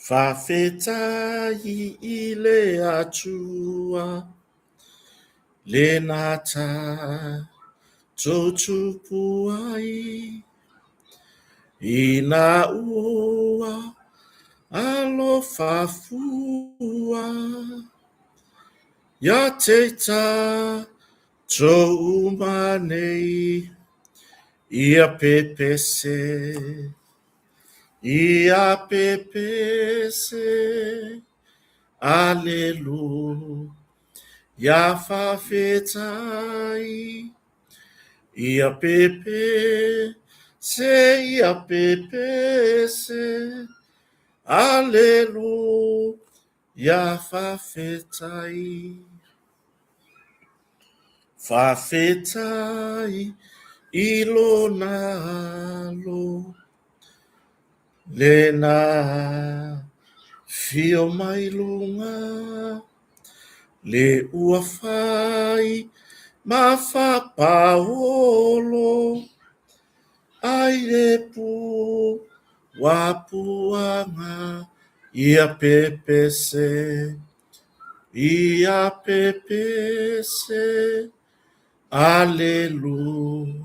Faafetai i le Atua lena tatou tupu ai ina ua alofa fua ia te i tatou uma nei ia pepese Ia pepese, Aleluia, faafetai. Ia pepese, ia pepese, Aleluia, faafetai. Faafetai i lona alo lena afio mai luga le ua fai ma faapaolo ai le puapuaga ia pepese Ia pepese, Aleluia,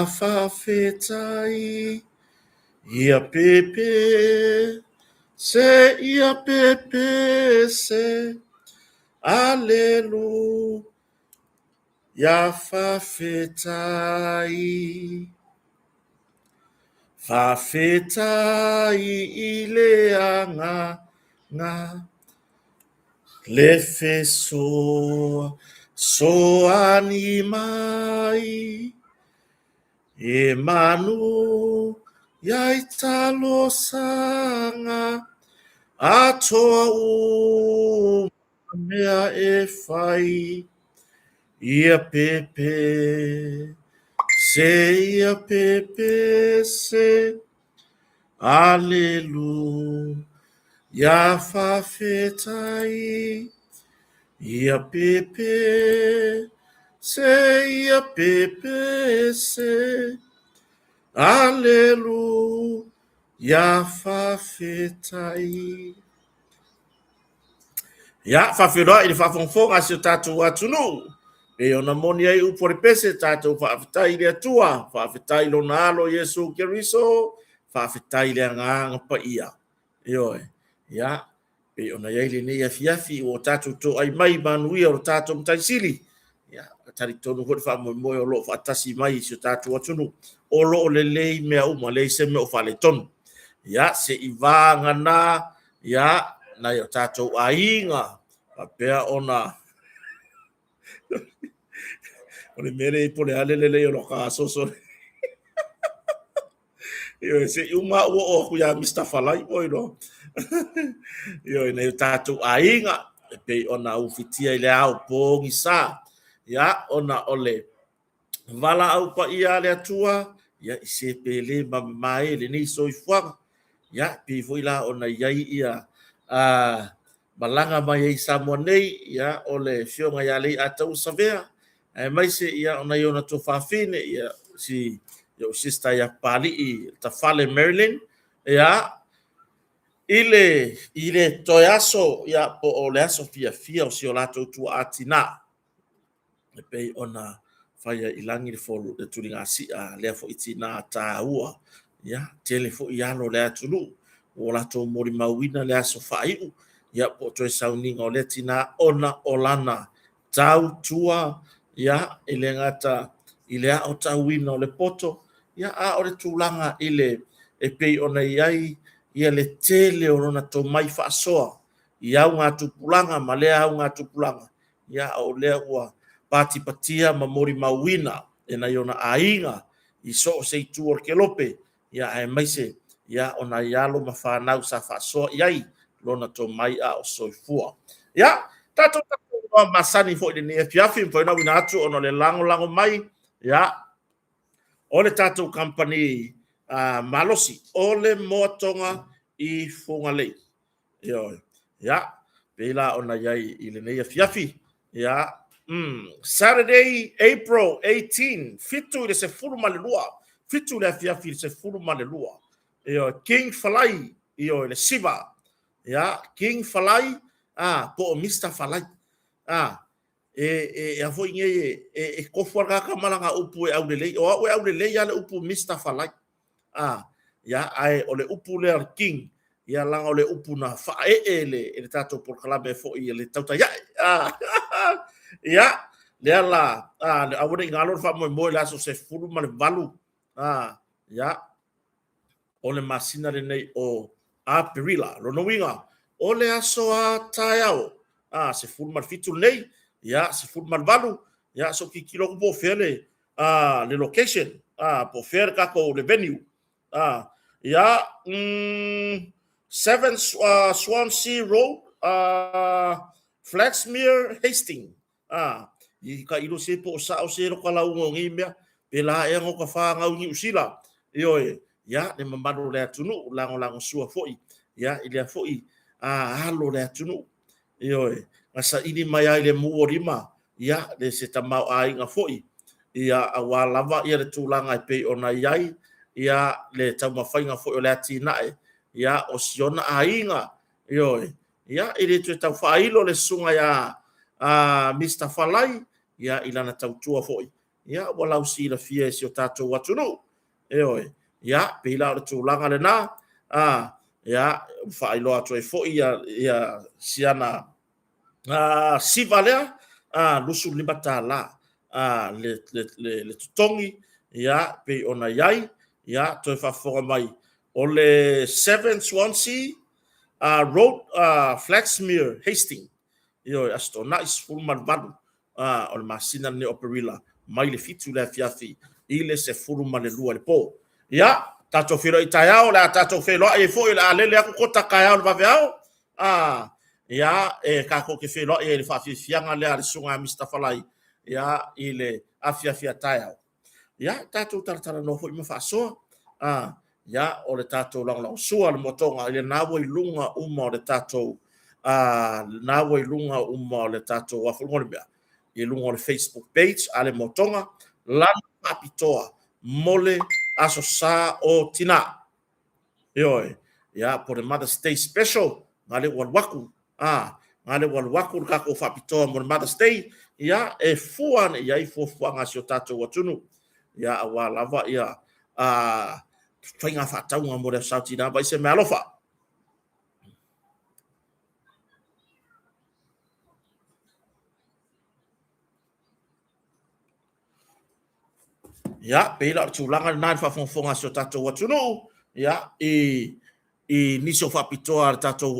faafetai. Ia pepese, ia pepese, Aleluia, faafetai. Faafetai i le Agaga, le fesoasoani mai, e manuia ai talosaga atoa uma mea e fai. Ia pepese, ia pepese, Aleluia, faafetai. Ia pepese, ia pepese, Aleluia, faafetai. Ia, faafeiloai i le faafogafoga a si o tatou atunuu. Pei ona moni ai upu a le pese, tatou faafetai i le Atua, faafetai i lona Alo Iesu Keriso, faafetai i le Agaga Paia. Ioe. Ia, pei ona i ai lenei afiafi ua tatou toai mai i manuia o lo tatou Matai Sili. Ia, talitonu foi le faamoemoe o lo o faatasi mai i si o tatou atunuu, o lo o lelei mea uma, leai se mea o faaletonu. Ia, se i vagana, ia, nai o tatou aiga faapea ona o le mea lea po le a le lelei o lo gasoso. Ioe, se i uma au oo atu ia Mr. Falai po iloa. Ioe, nai o tatou aiga e pei ona ufitia i le ao pogisa. Ia, ona o le valaau paia a le Atua, ia i se pele ma mamae lenei soifuaga. Ia, pei foi la ona i ai ia malaga mai ai i Samoa nei, ia, o le afioga ia Leiataua Savea, aemaise ia o nai ona tuafafine, ia si ou sister ia Papalii Tafale Marilyn, ia, i le, i le toe aso, ia, po o le aso fiafia o si o latou tuaa tinā, e pei ona faia i lagi le, fol, le tuligasia lea foi tinā tāua, ia, tele foi alo o le atunuu ua latou molimauina le aso faaiu, ia, po o toe sauniga o lea tinā ona o lana tautua, ia, e le gata i le aotauina o le poto, ia, a o le tulaga i le e pei ona i ai ia le tele o lona tomai faasoa i augatupulaga ma lea augatupulaga, ia, o lea ua patipatia ma molimauina e nai ona aiga i so o se itu o le kelope, ia aemaise ia o nai alo ma fanau sa faasoa i ai lona tomai a o soifua. Ia, tatou tatou masani foi i lenei afiafi, mafai ona auina atu ona o le lagolago mai, ia, o le tatou kamupani malosi, o le Moatoga i Fugalei. Ioe. Ia, pei la ona i ai i lenei afiafi, ia, Saturday, April 18, 7 i le 12, 7 i le afiafi i le 12, ioe, King Falai Ioe, le Siva, ia, King Falai, a, po o Mister Falai. A, e, e, e a foi nei, e, e, e kofu ala kaka malanga upu e aulelei. O au e aulelei ale upu Mister Falai. A, ia, ae o le upu lea o le King, ia, laga o le upu na faaee e le, e le tatou polokalame foi e le tautai ae. A, ia, lea la, a, le aua ne i galo le faamoemoe i le aso 18, a, ia, o le masina lenei o Aperila. Lona uiga, o le aso a taeao, a, 17 lenei, ia, 18, ia, so tilotilo atu po o fea le, a, le location, a, po o fea le tatou, le venue, a, ia, 7 Swansea Road, Flaxmere, Hastings, A, i ka ilo se po o sao se lo ka lauga o nei mea, pēlā ea no ka whānau i Niu Sila. Ioe, ia, le mamalu o le atunuu, lagolagosua foi, ia, i lea foi, a, alo o le atunuu. Ioe, na saili mai ai le mū o lima, ia, le se tamaoaiga foi, ia, auā lava ia le tulaga e pei ona i ai, ia, le taumafaiga foi o le atinae, ia, o si ona aiga, ioe, Ia, e le toe tau faailo le susuga ia Mister Falai, ia, i lana tautua foi, ia, ua lausilafia e si o tatou atunuu. Ioe, ia, pei la o le tulaga lena, a, ia, ua faailoa atu ai foi ia, ia siana a, siva lea, a, $25 a, le, le, le, le totogi, ia, pei ona i ai, ia, toe faafofoga mai, o le 7 Swansea Road, Flaxmere, Hastings. Ioe, Aso Toonai 18 o le masina lenei o Aperila, mai le 7 i le afiafi i le 12 i le po. Ia, tatou feiloai taeao, o le a tatou feiloai ai foi, o le a lele aku kota taeao i le vaveao. Ia, e tatou te feiloai ai i le faafiafiaga lea a le susuga ia Mister Falai, ia, i le afiafi a taeao. Ia, tatou talatalanoa foi ma faasoa. A, ia, o le tatou lagolagosua le motoga i lena ua i luga uma o le tatou, a, lena ua i luga uma o le tatou afuga o le mea, i luga o le Facebook page a le motoga, lana faapitoa mo le Aso Sa o Tinā. Ioe, ia, po le Mother's Day Special, nga le ua alu atu, a, nga le ua alu atu le tatou faapitoa mo le Mother's Day, ia, e fua ane i ai fuafuaga a si o tatou atunuu, ia, auā lava, ia, a, faiga faatauga mo le Aso Sa o Tinā, vaai se meaalofa. Ia, pei la o le tulaga lena i le faafogafoga a si o tatou atunuu, ia, i, i nisi o faapitoa a le tatou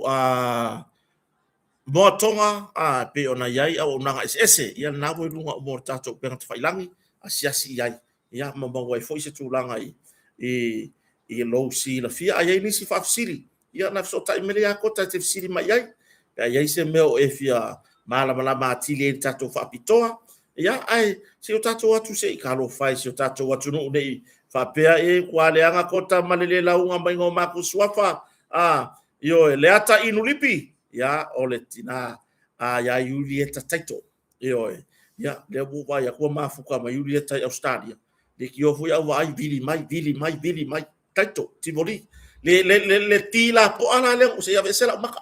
moatoga, a, pei ona i ai auaunaga eseese, ia lena ua i luga uma o le tatou upega tafailagi, asiasi i ai, ia, ma maua ai foi se tulaga i, i, i lou silafia. A i ai nisi faafesili, ia ona fesootai mai lea ia Kota e te fesili mai i ai. Pe a i ai se mea o e fia malamalama atili ai i le tatou faapitoa, ia, ae se i o tatou atu se i talofa e si o tatou atunuu ne i faapea e ua leaga Kota ma le le lauga maiga o matou suafa, a, ioe, Leata Inu Lipi, ia, o le tina a ia Iulieta Taito. Ioe, ia, lea ua ou vaai atu ua mafuta ma Iulieta i Ausetalia, leitioa foi au vaai, vili mai, vili mai, vili mai. Taito, Tivoli. Le, le, le, le ti lapoa la lea, se i aveese lau maka.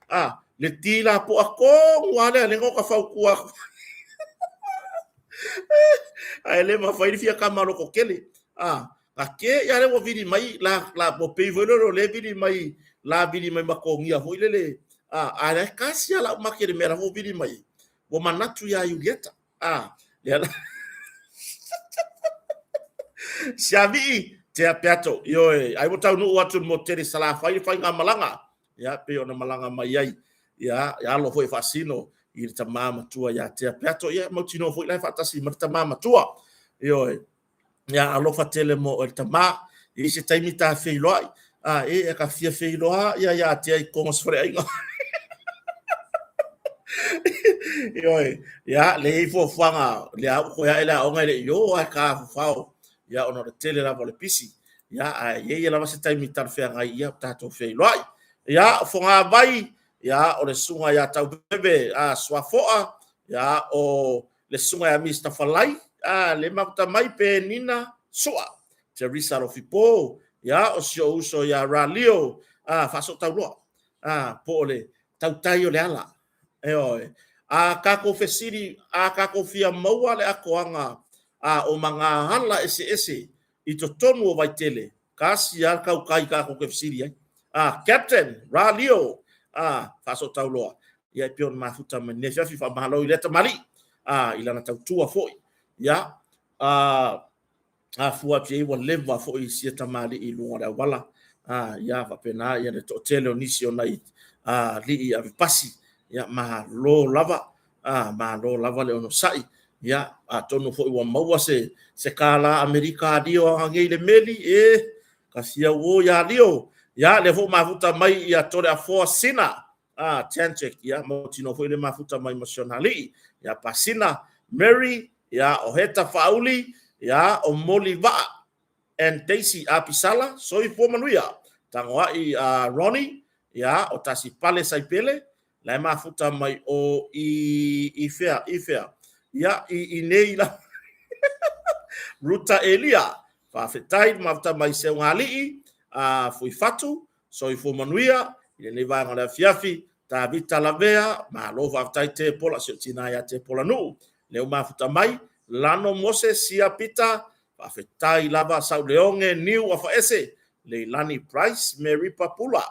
A, le ti lapoa tonu lava lea, lea na ou fautua atu. Ae le mafai le fia kama loko tele. A, na ke ia lea ua vili mai, la, la, ua pei foi lele o lea vili mai, la vili mai makogia foi lele. A, a la e kasi lava lau maka i le mea la ua vili mai. Ua manatu ia Iulieta. A, lea la. Siamii, tea peato, ioe, ai ua taunuu atu le motu tele i Salafai le faigamalaga, ia, pei ona malaga mai ai, ia, alo foi e faasino i le tama matua ia Tea Peato, ia, mautinoa foi la e faatasi ma le tama matua, ioe. Ia alofa tele mo oe le tama. E i ai se taimi ta feiloai, a e, e ka fia feiloa ia ia te ai kongo se faleaiga. Ioe, ia, le i fuafuaga, le au koe ae le aoga e le i o ae ka fufao, ia, ona o le tele lava o le pisi. Ia, ae i ai lava se taimi talafeagai, ia, tatou feiloai. Ia, o Fogavai, ia, o le susuga ia Tauveve, a, Suafoa, ia, o le susuga ia Mister Falai, a, le mafuta mai Penina Sua, Teresa Alofipo, ia, o si ou uso ia Ralio, Faasootauloa, po o le tautai o le ala. Ioe. A tatou fesili, a tatou fia maua le atoaga o magaala eseese i totonu o Vaitele, tasi lava le tautai tatou te fesili ai. Captain Ralio, Faasootauloa, ia e pei ona mafuta mai lenei afiafi, faamalo i lea tamalii i lana tautua foi. Ia, afua atu i ai ua leva foi sia tamalii i luga o le auala, ia faapena ia le toatele o nisi o nai alii avepasi. Ia malo lava, malo lava le onosai. Ia atonu foi ua maua se $1 Amerika a Lio ananei i le meli, e tasi au o ia Lio. Ia lea foi ua mafuta mai ia Toleafoa Sina Chanchek, ia mautinoa foi le mafuta mai ma si ona alii ia Pasina Mary, ia o Heta Faauli, ia o Moli Vaa and Daisy Apisala, soifua manuia. Tagoai Ronnie, ia o Tasipale Saipele, la e mafuta mai o i fea, i fea, ia i nei la Ruta Elia, faafetai mafuta mai Seugalii, Fuifatu, soifua manuia i lenei vaega o le afiafi. Tavita Lavea, malo faafetai Tepola, si o tina ia Tepola Nuu, lea mafuta mai. Lano Mose Sia Pita, faafetai lava. Sauleoge Niu Afaese, Leilani Price, Mary Papula,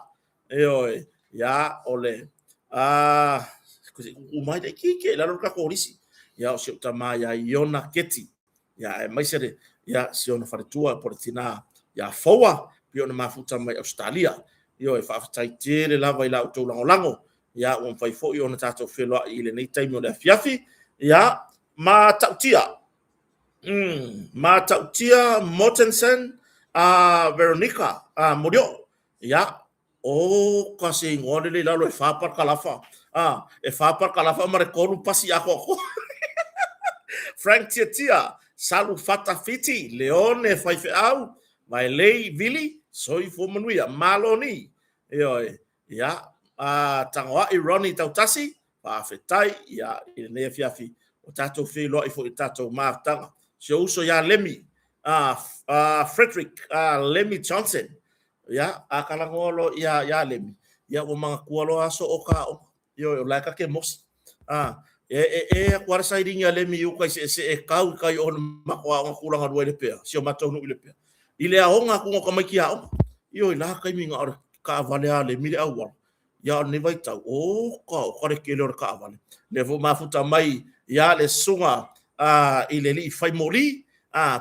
ioe, ia o le kuku mai le kike i lalo le tatou lisi, ia o si o tama ia Iona Keti, ia aemaise le ia si ona faletua po o le tina ia Foua, pei ona mafuta mai Ausetalia. Ioe, faafetai tele lava i la outou lagolago, ia ua mafai foi ona tatou feloai i lenei taimi o le afiafi. Ia matautia, matautia Mortensen, Veronica, Molioo, ia o ka se igoa lele i lalo e fa parakalafa, e fa parakalafa ma le 3 pasi atoatoa. Frank Tiatia, Salu Fata Fiti, Leone Faifeau, Vaelei Vili, soifua manuia, Maloni, ioe, ia, Tagoai Ronnie Tautasi, faafetai, ia, i lenei afiafi, o tatou feiloai foi i tatou mafutaga. Si o uso ia Lemi, Frederick, Lemi Johnson, ia, a talanoa loa ia Lemi, ia ua manatua loa aso o ka aoga. Ioe, o la e ta te mosi. E atu lava le sailiga a Lemi i uka i seesee e tau i tai o le matou aoga tulaga lua i Lepea, si o matou nuu i Lepea. I le aoga atuga o tamaiti aoga. Ioe, la taimi na o le taavale a Lemi le auala. Ia o lenei vaitau, o ka o ka le tele o le taavale. Lea foi mafuta mai ia le susuga i le alii faimoli,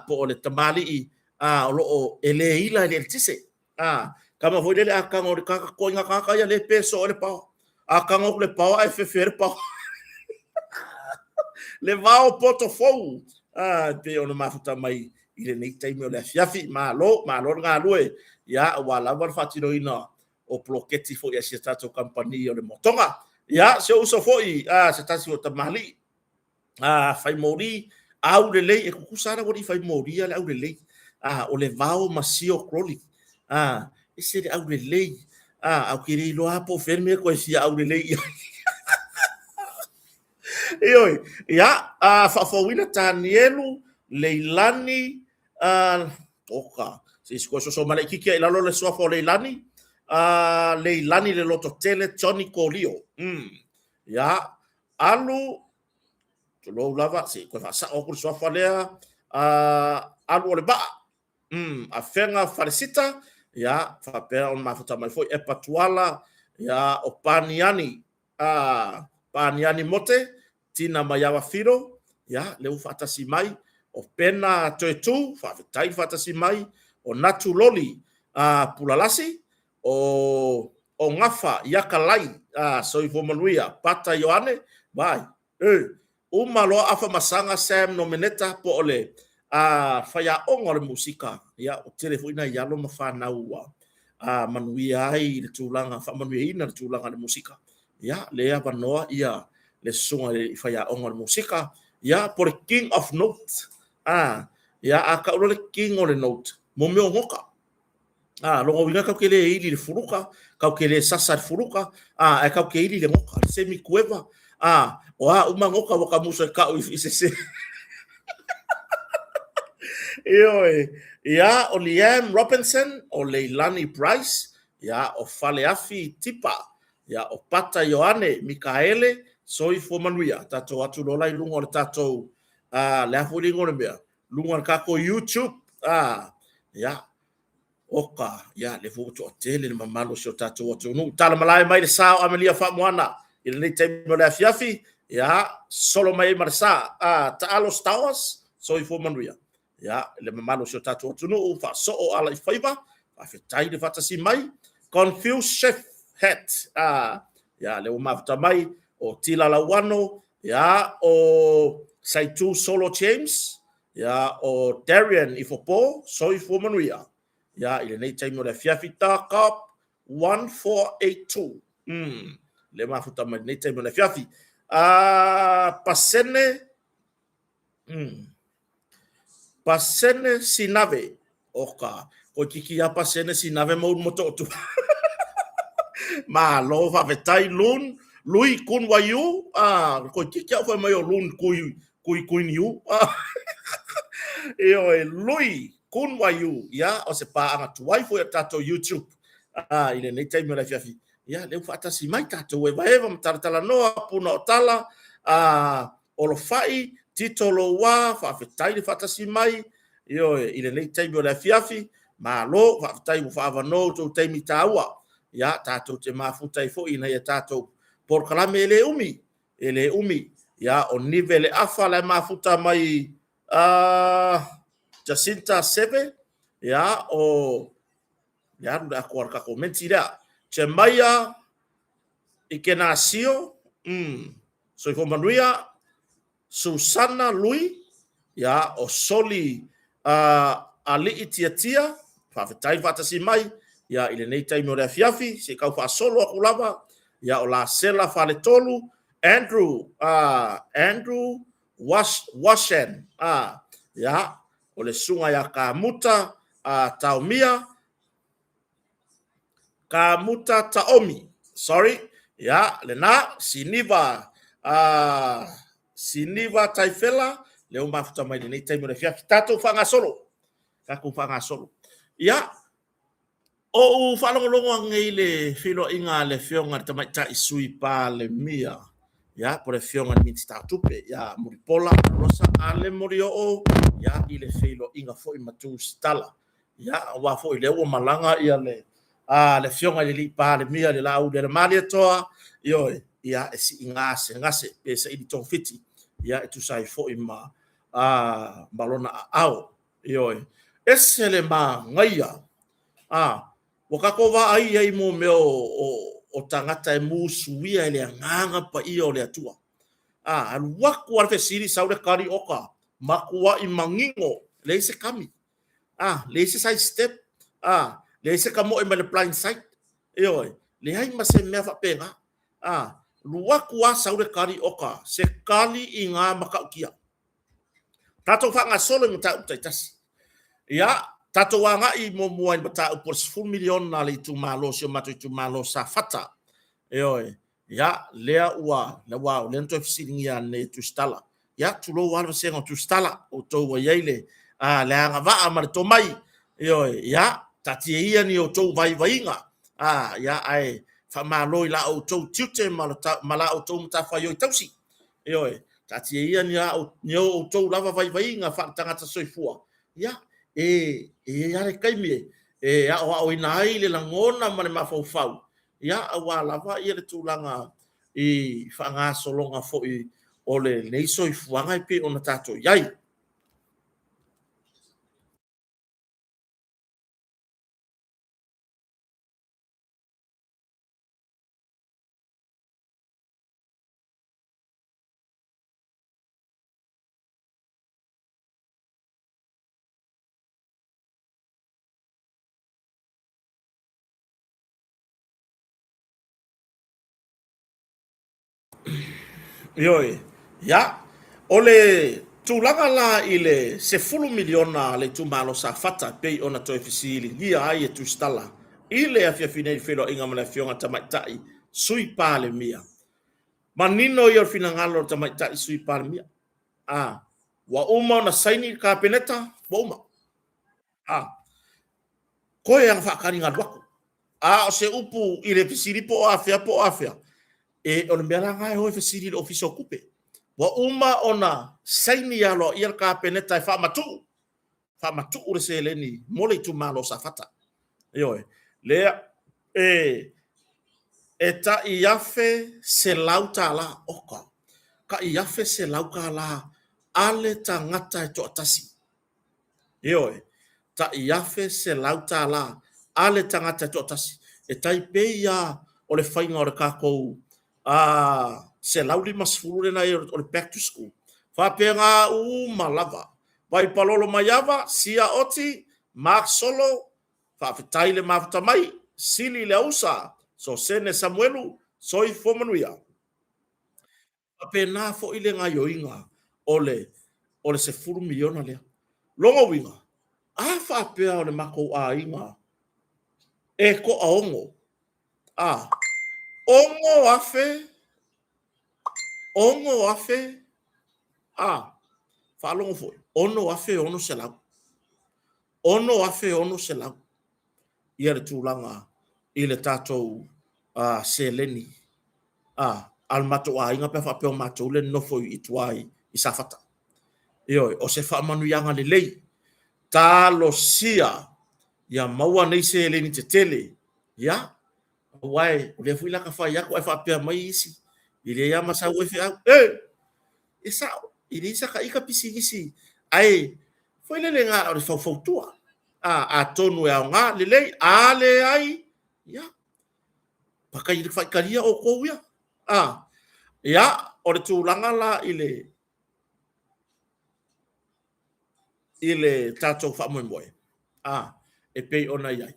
po o le tamalii o lo o e le ila i le eletise. Kama foi lele a tago i le tagata toaiga tagata ia le pe soo ai le paoa. A tago atu le paoa ae fefe ai le paoa. Le vao poto fou, pei ona mafuta mai i lenei taimi o le afiafi. Malo, malo le galue, ia aua lava le faatinoina o poloketi foi a si a tatou kamupani o le Motoga. Ia, si ou uso foi, se tasi o tamalii, faimoli, aulelei, e tutusa lava le aualii faimoli a le aulelei, o le vao ma sio Crowley, ese le aulelei, ae ou te le iloa lava po o fea le mea e toe fia aulelei i ai. Ioe, ia, faafouina Tanielu, Leilani, oka, se i koe soso mai laitiiti i lalo le suafa o Leilani, Leilani le lototele, Johnny Kolio, ia, alu, tulou lava, se i toe faasao atu le suafa lea, alu o le vaa, Afega Falesita, ia, faapea ona mafuta mai foi Epa Tuala, ia, o Paniani, Paniani Mote, Tina Maiava Filo, ia, lea ua faatasi mai, o Pena Toetu, faafetai le faatasi mai, o Natu Loli, Pulalasi, o Gafa Iakalai, soifua manuia, Pata Ioane, vai, uma loa afa masaga Sam Nomeneta po o le faiaoga o le musika, ia, ua tele foi nai alo ma fanau ua manuia ai i le tulaga, faamanuiaina le tulaga o le musika. Ia, lea avanoa ia le susuga i faiaoga o le musika, ia, po o le King of Note. Ia, a tau loa le King o le Note, mo mea o nota. Lona uiga kau te le ili i le fuluka, kau te le sasa i le fuluka, ae kau te ili i le nota, le semi kueva, o a uma nota ua tamusa e kau i se. Ioe, ia, o Liam Robinson, o Leilani Price, Ia, o Faleafi Tipa, ia, o Pata Ioane Mikaele, soifua manuia. Tatou atu loa la i luga o le tatou, le a foi le igoa o le mea, luga o le tatou YouTube, ia, oka, ia, lea foi ua toatele le mamalu o si o tatou atunuu. Tala malae mai le sa o Amelia Faamoana i lenei taimi o le afiafi, ia, solo mai ai ma le sa. Taalo Stowers, soifua manuia. Ia, le mamalu o si o tatou atunuu, faasoo ala i faiva, faafetai le faatasi mai. Confused Chef Hat, ia, lea ua mafuta mai, o Tila Lauano, ia, o Saitu Solo James, ia, o Darian Ifopo, soifua manuia. Ia, i lenei taimi o le afiafi, Dark 1482. Le mafuta mai lenei taimi o le afiafi. Pasene, Pasene Sinave. Oka, koe kiki ia pasene Sinave mo mo to'otu. Malo faafetai Lun, Lui Kun Waiu, koe kiki au fai mai o Lun Kui Kui Kui Niu. Ioe, Lui Kun Waiu, ia, o se paaga tuai foi a tatou YouTube i lenei taimi o le afiafi. Ia, lea ua faatasi mai tatou evaeva ma talatalanoa, puna o tala, Olofai, Tito Loua, faafetai le faatasi mai, ioe, i lenei taimi o le afiafi. Malo, faafetai ua faaavanoa outou taimi taua. Ia, tatou te mafuta ai foi ina ia tatou polokalame e le umi, e le umi. Ia, o Nive le Afa la e mafuta mai Jacinta Seve, ia, o le alu le atoa le tatou menti lea. Jemaia Ikenasio, soifua manuia, Susana Lui, ia, o Soli Alii Tiatia, faafetai faatasi mai, ia, i lenei taimi o le afiafi, se i tau faasolo atu lava, ia, o Lasela Faletolu, Andrew, Andrew Washen, ia, o le susuga ia Kamuta Taomia, Kamuta Taomi, sorry, ia, lena, Siniva, Siniva Taifela, lea ua mafuta mai lenei taimi o le afiafi. Tatou faagasolo, tatou faagasolo. Ia, o ou faalogologo anei i le feiloaiga a le Afioga i le Tamaitai Sui Palemia, ia, po o le Afioga i le Minisita o Tupe, ia Mulipola Rosa Ale Molioo, ia, i le feiloaiga foi ma Tusitala. Ia, aua foi lea ua malaga ia le le Afioga i le Alii Palemia i le Laauli a le Malietoa, ioe, ia, e sii gasegase pe saili togafiti, ia, e tusa ai foi ma lona aao. Ioe, ese le manaia. Ua tatou vaai ai mo mea o tagata e musuia e le agaga paia o le Atua. Alu atu lava le fesili, sau le tali, oka, matuai manino, leai se kami. Leai se side step, leai se tamoe mai le blind side. Ioe, leai ma se mea faapena. Alu atu lava sau le tali, oka, se tali i ngā matautia. Tatou faagasolo i mataupu taitasi. Ia, tatou agai muamua i le mataupu o le 10 miliona a le itumalo, si o matou itumalo Safata. Ioe, ia, lea ua, lea ua, lea na toe fesiligia nei e Tusitala. Ia, tulou lava le vasega o Tusitala, outou ua i ai le, le agavaa ma le tomai. Ioe, ia, taatia ia ni outou vaivaiga, ia, ae faamalo i la outou tiute ma, ma la outou matafaioi tausi. Ioe, taatia ia ni, a, ni outou lava vaivaiga faaletagata soifua, ia, e, e i ai lava le taimi e, e aoaoina ai le lagona ma le mafaufau, ia, aua lava ia le tulaga i faagasologa foi o lenei soifuaga e pei ona tatou i ai. Ioe, ia, o le tulaga la i le 10 miliona a le itumalo Safata e pei ona toe fesiligia ai e Tusitala i le afiafi nei i le feiloaiga ma le Afioga Tamaitai Sui Palemia. Manino ia o le finagalo o le Tamaitai Sui Palemia. Ua uma ona saini le Kapeneta, ua uma. Toe ana faatali na alu atu. A o se upu i le fesili po o afea po o afea, e o le mea la lena e o e fesili i le Ofisa o Tupe. Ua uma ona saini aloaia le Kapeneta e faamatuu, faamatuu le seleni mo le itumalo o Safata. Ioe, lea e tai $1,100, oka, tai $1,100 a le tagata e toatasi. Ioe, tai $1,100 a le tagata e toatasi. E tai pei lava o le faiga o le tatou $150 lena e o le back to school. Faapena uma lava. Vaipalolo Maiava, Sia Oti, Mark Solo, faafetai le mafuta mai, Sili Leausa, Sosene Samuelu, soifua manuia. Faapena foi le gaoioiga o le $10 miliona lea. Lona uiga, a faapea o le matou aiga e toaono, a, 6,000, a, faalogo foi, $6,600. $6,600 ia le tulaga i le tatou seleni a le matou aiga pe a faapea o matou lea e nonofo i tua i Safata. Ioe, o se faamanuiaga lelei. Talosia ia maua nei seleni tetele, ia, aua o lea foi o le a ta fai atu ae faapea mai isi, e leai lava ma sau ai feau. E! E sao, e leai sata ita pisinisi, ae foi lele na o le faufautua. Atonu e aoga lelei, a leai, ia, faitalia outou ia. Ia, o le tulaga la i le tatou faamoemoe, e pei ona i ai,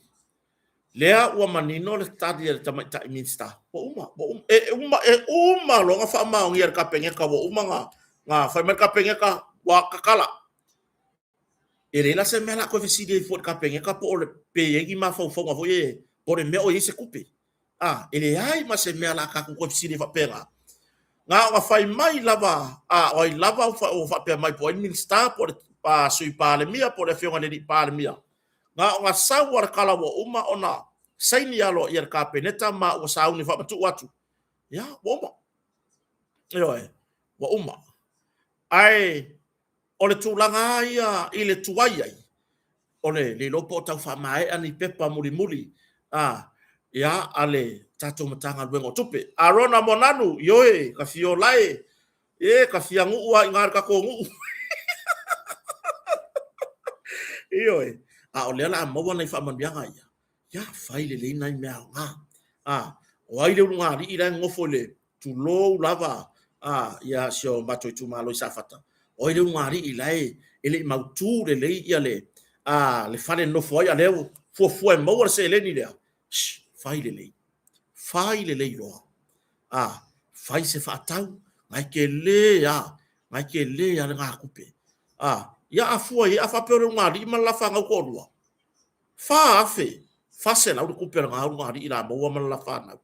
lea ua manino le tali a le Tamaitai Minisita, ua uma, e uma loa ona faamaonia e le Kapeneta ua uma ona fai mai le Kapeneta ua tatala. E leai la se mea o le a toe fesili ai fua i le Kapeneta po o le, pe i ai ni mafaufauga foi ia, po o le mea o i ai se tupe. A, e leai ma se mea o le a tatou toe fesili ai faapena. Na ona fai mai lava a o ai lava ua faapea mai po o ai le Minisita po o le Sui Palemia po o le Afioga i le Palemia, na ona sau lava o le tala ua uma ona saini aloaia e le Kapeneta ma ua sauni e faamatuu atu, ia, ua uma. Ioe, ua uma. Ae o le tulaga lava ia i le tuai ai, o le le iloa po o tau faamaea ni pepa mulimuli a le tatou Matagaluega o Tupe. Arona Moananu, ioe, ta fia ola e, e ta fia nuu lava i ina i le tatou nuu. Ioe, a o lea o le a maua nai faamanuiaga ia, ia fai lelei nai mea aoga. O ai le ulugalii la e nonofo i le, tulou lava a, ia si o matou itumalo i Safata, o ai le ulugalii la e le i mautu lelei ia le, a, le fale e nonofo ai, a o lea ua fuafua e maua le seleni lea, shh, fai lelei, fai lelei loa. A, fai se faatau, na e tele lava, na e tele lava lena tupe. A, ia a fua i ai, a faapea o le ulugalii ma le la fanau toalua, $4,400 le tupe a lena ulugalii o le a maua ma le la fanau.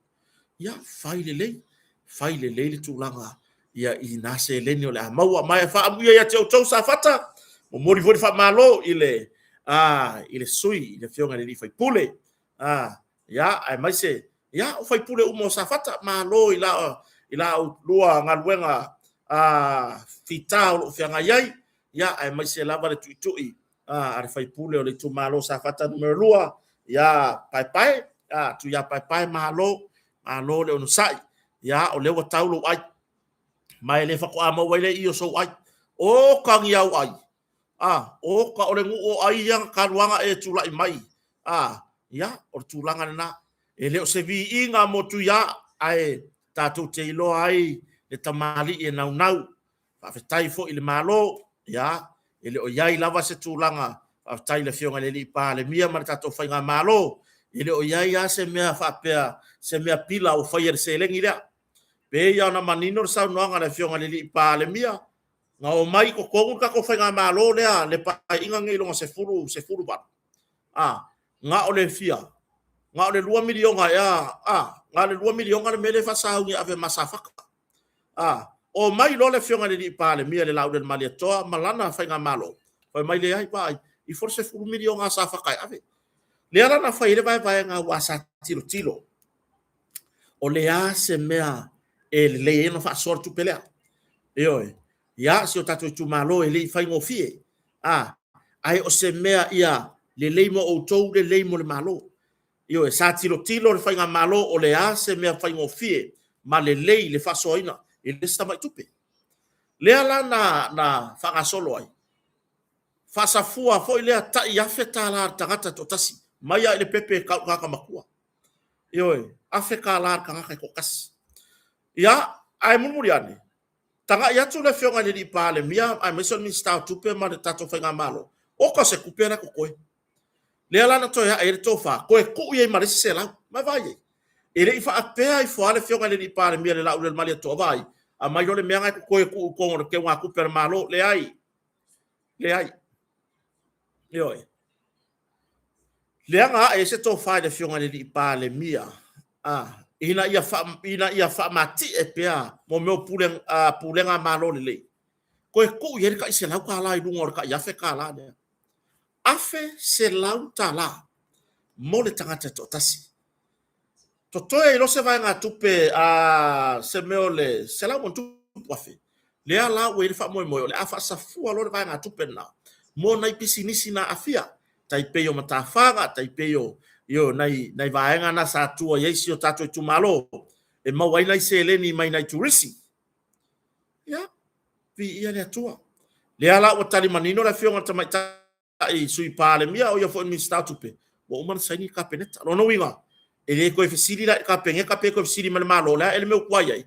Ia, fai lelei, fai lelei le tulaga ia i na seleni o le a maua. Ma e faaamuia ia te outou Safata, momoli foi le faamalo i le, i le sui, i le afioga i le sui usufono, ia, aemaise, ia, o sui usufono uma o Safata, malo i la oulua galuega fita o lo o feagai ai, ia, aemaise lava le tuitui a le sui usufono o le itumalo o Safata Nu.2, ia Paepae, Tuia Paepae, malo, malo le onosai. Ia, o lea ua tau lou ai, ma e le faatoa maua ai lea i i o sou ai. Oka ni au ai, a, oka, o le nuu o ai ia talu lava ona e tulai mai, a, ia, o le tulaga lena. E le o se viiga mo Tuia, ae tatou te iloa ai le tamalii e naunau. Faafetai foi i le Malo, ia, e le o i ai lava se tulaga, faafetai i le Afioga i le Palemia ma le tatou Faigamalo, e le o i ai lava se mea faapea, se mea pila o faia i le seleni lea. E pei lava ona manino le saunoaga a le Afioga i le Palemia, na omai i totonu le tatou Faigamalo lea, le Paeaiga lenei lona 18, a, na o le fia? Na o le $2 miliona ea, a, na o le $2 miliona le mea lea e faasauni e ave ma Safata. A, omai loa le Afioga i le Palemia le Laaulialemalietoa ma lana Faigamalo, fai mai, leai, vaai ifo le $10 miliona a Safata e ave. Lea la na fai ai le vaevaega aua sa tilotilo o le a se mea e lelei ai ona faasoa le tupe lea. Ioe, ia si o tatou itumalo e le i faigofie, a, ae o se mea ia lelei mo outou, lelei mo le Malo. Ioe, sa tilotilo le Faigamalo o le a se mea faigofie ma lelei le faasoaina, e le o se tamai tupe. Lea la na faagasolo ai, faasafua foi lea tai $1,000 a le tagata e toatasi, mai lava i le pepe e tau i le tagata matua. Ioe, $1,000 a le tagata e toatasi. Ia, ae mulimuli ane, tagai atu le Afioga i le Palemia aemaise o le Minisita o Tupe ma le tatou Faigamalo, oka o se tupe la e totoe. Lea la na toe ae ai le tofa, toe tuu i ai ma le isi $100. Ma vaai i ai, e le i faapea ifo lava le Afioga i le Palemia i le Laumalietoa, vaai, aumai loa le mea lena e totoe e tuu i totonu o le teugatupe a le Malo. Leai, leai. Ioe. Lea na ae ai se tofa i le Afioga i le Palemia, ina ia faamatie pea mo mea o pulega Malo lelei, toe tuu i ai le tai $100 i luga o le tai $1,000 lea. $1,100 mo le tagata e toatasi. Totoe ai loa se vaegatupe a se mea o le $100,000+, lea la ua i ai le faamoemoe o le a faasafua loa le vaegatupe lena mo nai pisinisi na aafia, tai pei o matafaga, tai pei o nai vaega na sa tua i ai si o tatou itumalo e maua ai nai seleni mai nai turisi. Ia, viia le Atua. Lea la ua tali manino le Afioga i le Tamaitai Sui Palemia, o ia foi o le Minisita o Tupe, ua uma ona saini le Kapeneta. O lona uiga, e le toe fesili la i le Kapeneta pe toe fesili mai i le Malo, o le a ea le mea ua tuai ai?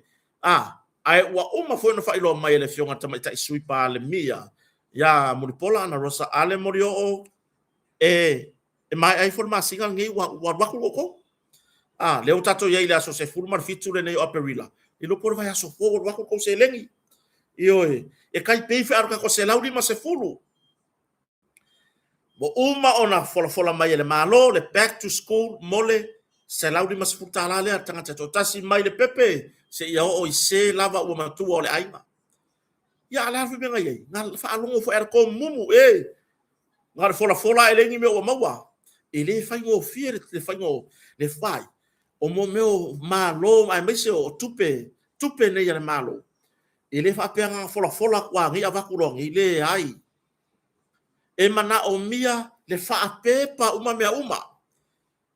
Ae ua uma foi ona faailoa mai e le Afioga i le Tamaitai Sui Palemia ia Mulipola Anarosa Ale Molioo, e maea ifo le masina lenei ua alu atu le totogi. A, lea ua tatou i ai i le aso 17 lenei o Aperila, le iloa po o le vaiaso fou ua alu atu le tou seleni. Ioe, e tai pei foi a o le tatou $150. Ua uma ona folafola mai e le Malo le back to school mo le $150 lea a le tagata e toatasi mai le pepe seia oo i se lava ua matua o le aiga. Ia, a o le a le mea na i ai? Na faalogo foi lava i le tomumu, e, na o le folafola lava e leai ni mea ua maua. E le faigofie le faiga o le fai o mea o malo aemaise o tupe, tupe nei a le Malo. E le faapea na ona folafola atu lava nei avatu loa nei, leai. E manaomia le faapepa uma mea uma.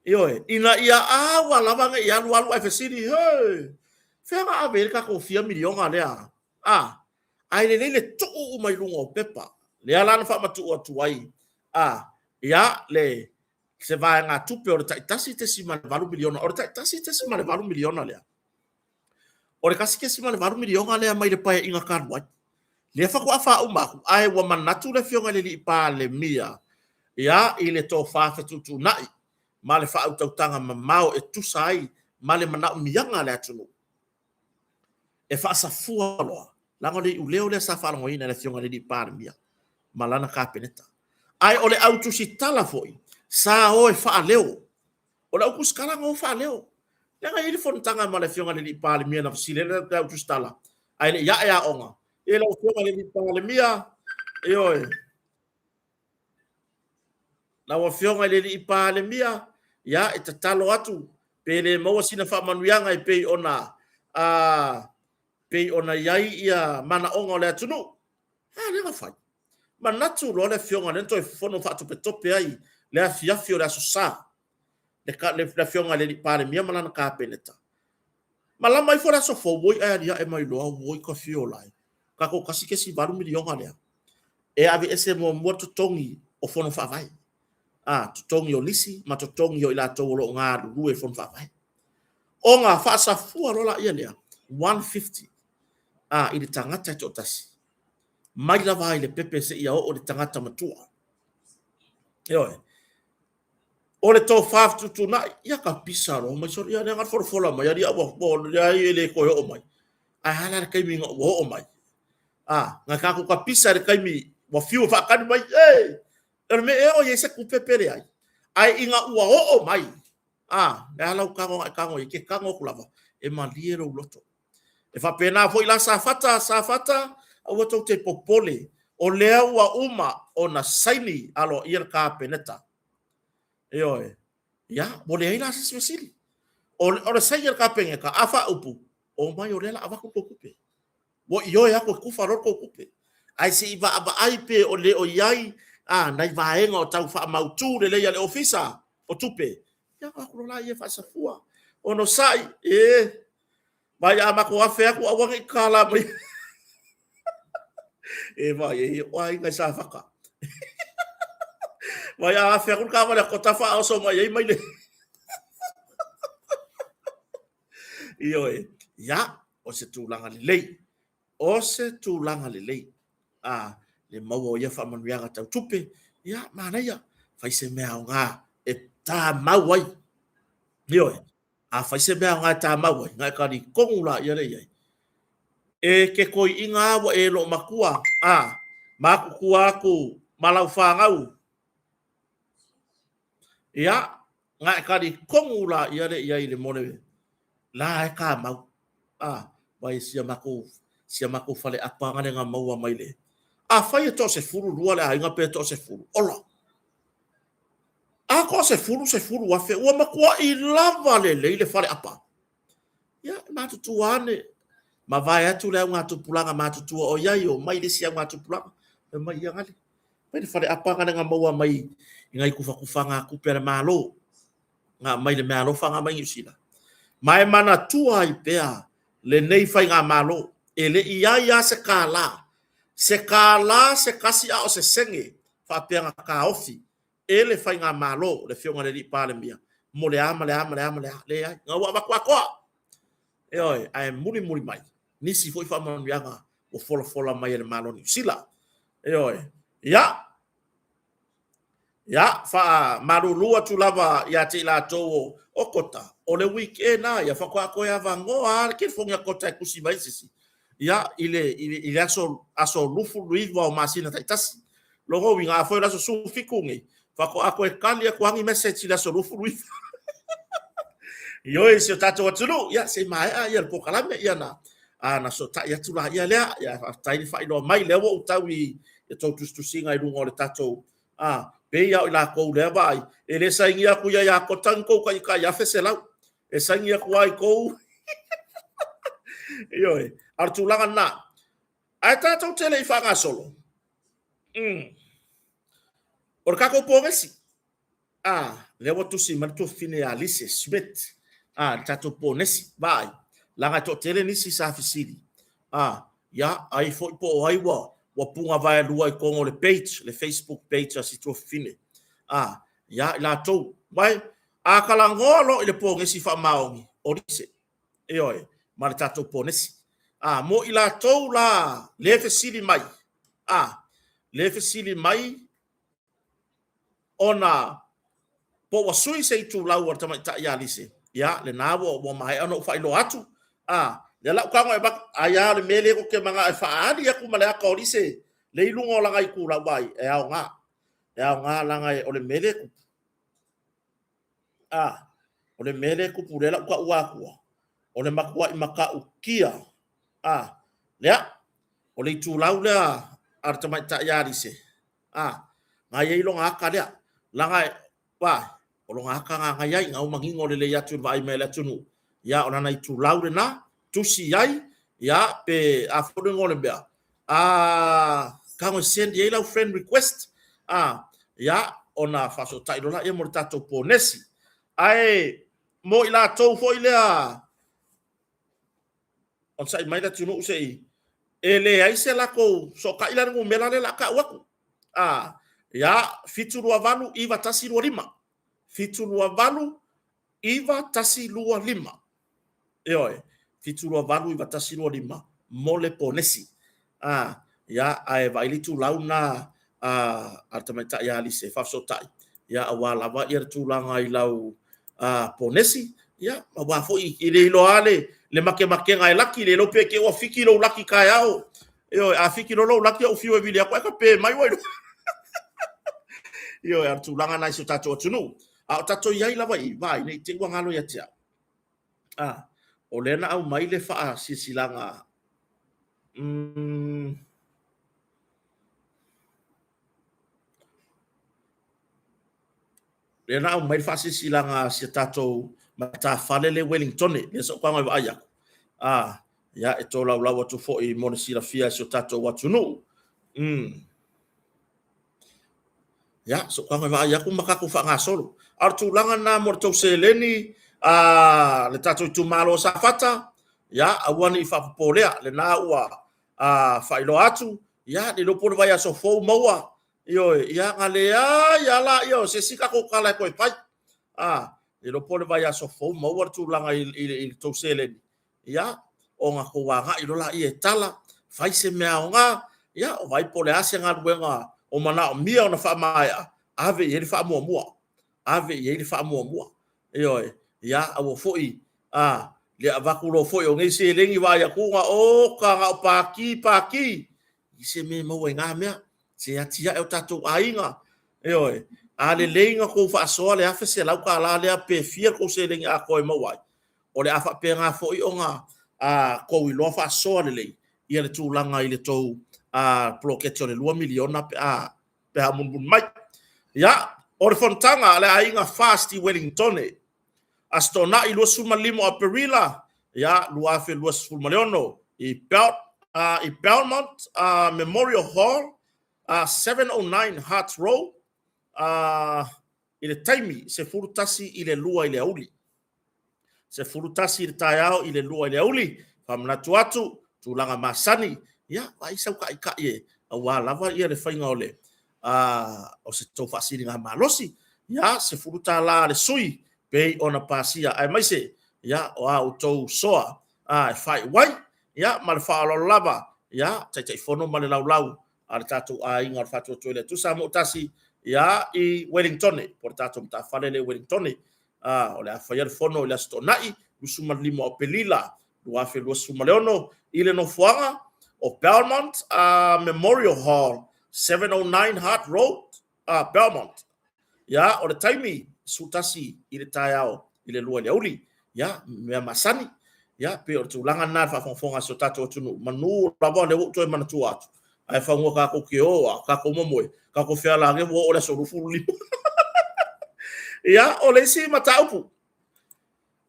Ioe, ina ia aua lava ne i alu alu ae fesili, hei, fea na ave i ai le tatou fia miliona lea? A, ae lelei le tuu uma i luga o pepa. Lea la na faamatuu atu ai a, ia, le se vaegatupe o le tai $1.8 miliona. O le tai $1.8 miliona lea, o le $1.8 miliona lea mai le Paeaiga talu ai, lea faatoa faauma atu, ae ua manatu le Afioga i le alii Palemia, ia, i le tofa fetuutuunai ma le faautautaga mamao e tusa ai ma le manaomiaga a le atunuu, e faasafua loa, leaga o le iuleo lea sa faalogoina e le Afioga i le alii Palemia ma lana Kapeneta. Ae o le au tusitala foi sa o e faaleo. O le au tusitala na o faaleo. Leaga e i ai le fonotaga ma le Afioga i le Palemia na fesili ai le au tusitala, ae le i ae aoga. E lau Afioga i le Palemia, ioe, lau Afioga i le alii Palemia, ia, e tatalo atu pe le maua sina faamanuiaga e pei ona pei ona i ai ia manaoga o le atunuu. A lea na fai. Manatu loa le afioga lea na toe fono faatopetope ai le afiafi o le Aso Sa, le afioga i le Palemia ma lana Kapeneta. Malama ifo le aso fou, oi ae aliae mai loa, oi ka fiola e. Tatou $1.8 miliona lea, e aveese muamua totogi o fono faavae. A, totogi o lisi ma totogi o i latou o lo o galulue i fono faavae. Ona faasafua loa laia lea, 150 a, i le tagata e toatasi, mai lava i le pepe seia oo i le tagata matua. Ioe. O le tofa fetuutuunai, ia ka pisa loa mai solo, ia lea na folafola mai, alii ua leai e le toe oo mai. Ae a la le taimi ina ua oo mai? A, na tatou tapisa i le taimi ua fiu e faatali mai, e, o le mea ea o i ai se tupe pe leai. Ae ina ua oo mai, a, le a lau tago na e tago i ai, e te tago atu lava, e malie lou loto. E faapena foi la Safata, Safata, aua tou te popole, o lea ua uma ona saini aloaia le Kapeneta. Ioe. Ia, ua leai la se isi fesili. O le, o le saini a le Kapeneta, a faaupu, omai o lea o le a avatu tou tupe. Ua ioe atu e tufa loa le tou tupe. Ae se i vaavaai pe o le o i ai a, nai vaega o tau faamautu lelei a le Ofisa o Tupe. Ia, ona o atu loa lea faasafua. Onosai, e, Mai a matou afe atu aua ne i tatala mai. E vai, e o aiga i Safata. Vai a afe atu le taavale a Kota faaoso mai ai mai le. Ioe, ia, o se tulaga lelei. O se tulaga lelei. A, le maua o ia faamanuiaga tau tupe, ia, manaia, fai se mea aoga e tamau ai. Ioe, A fai se mea aoga e tamau ai, na e talitonu laia lea i ai. E ke toiʻina a ua e loomatua, a matutua atu ma lau fanau, ia, na e talitonu laia lea i ai i le mole la e tamau. A, vai sia matou, sia matou faleapa na le na maua mai le. Afai e toasefulu lua le aiga pe toasefulu, ola. A toasefulu, sefulu afe, ua matuaʻi lava lelei le faleapa. Ia, e matutua ane, mavae atu le augatupulaga matutua o i ai, omai le isi augatupulaga, fai mai, ia gale, mai le faleapa gale na maua mai i nai tufatufaga tupe a le Malo, na aumai le meaalofa na aumai Niu Sila. Ma e manatua ai pea lenei faigamalo, e le i ai lava se kālā, se kālā se tasi a o se sene faapea na taofi e le faigamalo, le Afioga i le Alii Palemia, mo le a ma le a ma le a ma le a, leai, na ua avatu atoa. Ioe, ae mulimuli mai nisi foi faamanuiaga ua folafola mai e le Malo o Niu Sila. Ioe, ia, Ia, faamalulu atu lava ia te i latou o, o Kota, o le weekend lava ia, faatoa toe avanoa lava le telefoni a Kota e tusi mai ai se isi, ia, i le, i le, i le aso, aso 29 o masina taitasi. Lona uiga, afai o le aso 17 nei, faatoa toe tali atu lava ni message i le aso 29. Ioe, si o tatou atunuu, ia, se i maea ia le polokalame, ia na, a, na fesootai atu laia lea, ia, faafetai le faailoa mai, lea ua ou tau i a outou tusitusiga i luga o le tatou A, pei lava o i latou lea vaai, e le sainia atu ia ia Kota ni tou taitai 1,100. E saini atu lava i tou. Ioe, a o le tulaga lena. Ae tatou te le i faagasolo, o le tatou pogesi, A, lea ua tusi mai le tuafafine ia Lise Schmidt, a, le tatou ponesi, vaai, leaga e toatele nisi sa fesili, a, ia, ai foi po o ai ua, ua punavaelua i totonu o le page, le Facebook page a si tuafafine, a, ia, i latou, vai, a talanoa loa i le ponesi faamaoni, o Lise, ioe, ma le tatou ponesi. A, mo i latou la le fesili mai, a, le fesili mai, ona po ua sui se itulau a le tamaitai ia Lise, ia, lena ua, ua maea ona ou faailoa atu. A, lea la ou tago e avatu, ai lava o le mea lea ou te manao e faaali atu ma le ata o Lise le i luga o lana itulau, vaai, e aoga. E aoga leaga o le mea lea e tupu. A, o le mea lea e tupu lea la ou taua atua, o le matuai matautia. A, lea, o le itulau lea a le tamaitai ia Lise, A, na i ai lona ata lea, laga e, wa, o lona ata na na i ai, na ua manino lelei atu i le vaai mai a le atunuu, ia, o lana itulau lena, tusi ai, ia, pe a foi le igoa o le mea, a, tago e send i ai lau friend request, a, ia, ona faafesootai loa lea mo le tatou ponesi. Ae, mo i latou foi lea, Onosai mai le atunuu se i e leai se latou sootai la le numera lea o le a tau atu. A, ia, 728 9125. 728 9125. Ioe, 728 9125 mo le ponesi. A, ia, ae vaai le itulau lena a, a le tamaitai ia Lise e faafesootai, ia, aua lava ia le tulaga i lau a, ponesi, ia, aua foi e le iloa lava le, le makemakega e laki, le iloa pe te i ua fiki lou laki taeao. Ioe, a fiki loa lou laki ou fiu e vili atu, ae tape mai ua iloa. Ioe, a o le tulaga lena i si o tatou atunuu. A o tatou i ai lava i i, vaai, ne i te i ua galo ia te au. A, o lea na aumai le faasilasilaga Lea na aumai le faasilasilaga a si a tatou matafale le Wellingtone, lea sa ou tago e vaai atu. A, ia, e tolaulau atu foi mo le silafia e si o tatou atunuu. Ia, sa ou tago e vaai atu ma tatou faagasolo. A o le tulaga lena mo le tou seleni a le tatou itumalo o Safata, ia, aua ne i faapopolea, lena ua faailoa atu, ia, le iloa po o le vaiaso fou maua, ioe, ia ona leai lava lea o se isi tatou tala e toe fai. A, le iloa po o le vaiaso fou maua le tulaga i le tou seleni, ia, ona outou agai loa lea e tala, fai se mea aoga, ia, vaai po o le a se galuega o manaomia ona faamaea, ave i ai le faamuamua, ave i ai le faamuamua. Ioe, ia, aua foi a le avatu loa foi o nei seleni vaai atu, oka, na o pati, pati, i se mea e maua i na mea, se atiae o tatou aiga. Ioe, a lelei ona outou faasoa le $1,100 lea pe fia le tou seleni atoa e maua ai, o le a faapena foi ona tou iloa faasoa lelei ia le tulaga i le tou poloketi o le $2 miliona pe a mulimuli mai. Ia, o le fonotaga a le aiga FAST i Ueligitone, Aso Toonai 25 o Aperila 2026 i Belmont Memorial Hall, 709 Hearts Road, i le taimi 11 i le 2 i le aoauli. 11 i le taeao i le 2 i le aoauli. Faamanatu atu, tulaga masani, ia, vaai sau taitai aua lava ia le faiga o le o se tou faasiligamalosi. Ia, $10 a le sui pei ona pasia, aemaise ia, o a outou soa e faaiu ai. Ia, ma le faaaloalo lava, ia, Taitaifono ma le laulau a le tatou aiga o le Faatuatua i le Atua Samoa ua Tasi, ia, i Ueligitone, po o le tatou matafale lea i Ueligitone. O le a faia le fono i le Aso Toonai, 25 o Aperila 2026 i le nofoaga o Belmont Memorial Hall, 709 Hart Road, Belmont. Ia, o le taimi, 11 i le taeao i le 2 i le aoauli. Ia, mea masani. Ia, pei o le tulaga lena i le faafogafoga a si o tatou atunuu, manu lava o lea ua ou toe manatua atu, ae faigata tatou te o a, tatou momoe, tatou feala ane ua oo i le aso 25. Ia, o le isi mataupu,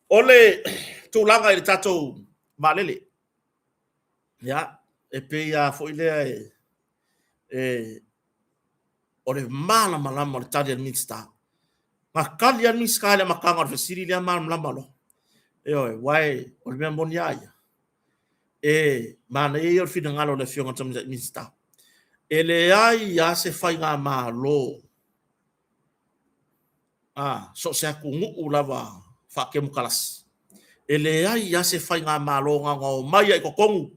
o le tulaga i le tatou vaalele. Ia, e pei lava foi lea o le malamalama o le tali a le Minisita. Na tali lava le Minisita i le amataga o le fesili lea malamalama loa. Ioe, aua o le mea moni lava ia, e manaia ia o le finagalo o le Afioga i le Tamaitai Minisita. E leai lava se faigamalo so o se atunuu lava faatemokarasi, e leai lava se faigamalo na ona omai lava i totonu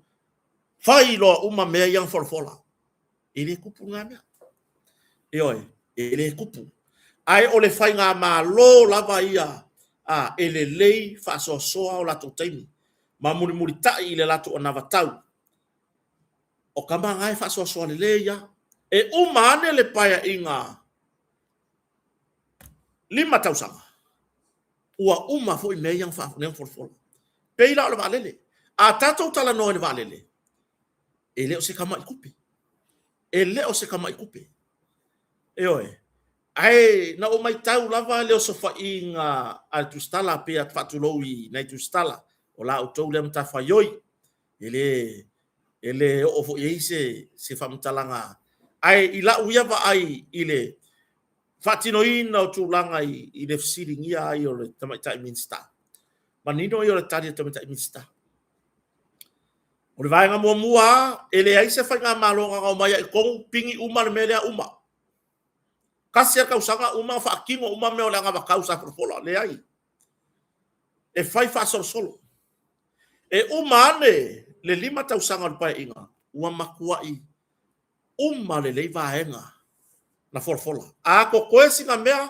fai loa uma mea ia na folafola. E le tupu lena mea. Ioe, e le tupu. Ae o le faigamalo lava ia e lelei faasoasoa o latou taimi ma mulimulitai i le latou anavatau. O tama na e faasoasoa lelei lava. E uma ane le paeaiga 5 tausaga, ua uma foi mea ia na folafola. Pei la o le vaalele. A tatou talanoa i le vaalele, e le o se tamai tupe. E le o se tamai tupe. Ioe. Ae na ou matau lava le osofaiga a le Tusitala, pei ona faatulou i nai Tusitala, o la outou lea matafaioi, e le oo foi i ai se faamatalaga. Ae i lau ia vaai i le faatinoina o tulaga i le fesiligia ai o le Tamaitai Minisita, manino ia o le tali a le Tamaitai Minisita. O le vaega muamua lava, e leai se faigamalo na ona omai lava i totonu pigi uma le mea lea uma. Tasi lava le tausaga uma faatino uma mea o le anavatau sa folafola. Leai. E fai faasolosolo. E uma ane le 5 tausaga o le Paeaiga, ua matuai uma lelei vaega na folafola. A totoe sina mea,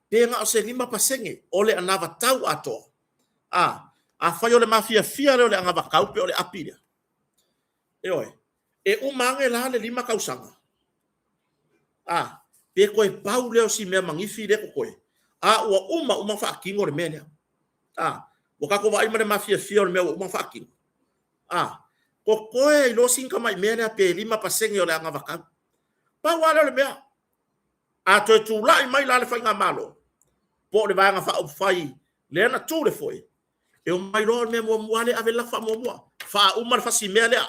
pe na o se 5% o le anavatau atoa. Afai o le mafiafia lea o le anavatau pe o le api lea, ioe, e uma ane la le 5 tausaga, pe toe pau lea o si mea manifi lea e totoe, a ua uma uma faatino le mea lea. Ua tatou vaai ma le mafiafia o le mea ua uma ona faatino. Totoe ai loa sina tamai mea lea pe 5% o le anavatau. Pau lava lea o le mea. A toe tulai mai la le faigamalo, po o le Vaega Faaupufai lea na tu le foe, e omai loa o le mea muamua lea e ave le latou faamuamua, faauma le fasi mea lea,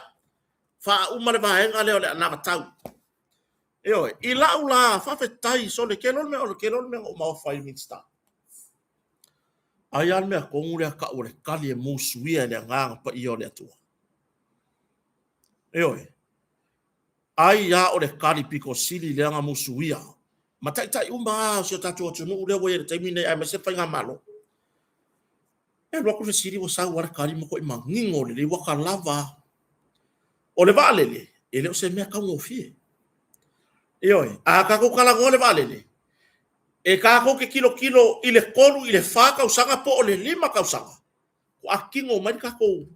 faauma le vaega lea o le anavatau. Ioe, i lau la faafetai sole, ke loa le mea o le ke loa le mea na ou maofa ai i le Minisita. Ai lava le mea tonu lea tau o le tali e musuia e le Agaga Paia o le Atua. Ioe, ai lava o le tali pito sili lea na musuia ma taitai uma lava o si o tatou atunuu lea ua i ai i le taimi lenei aemaise le faigamalo. E alu atu le fesili ua sau lava le tali matuai manino lelei ua ta lava a. O le vaalele, e le o se mea taugofie. Ioe, a tatou talanoa i le vaalele, e tatou te tilotilo i le 3 i le 4 tausaga po o le 5 tausaga, faatoa tino mai le tatou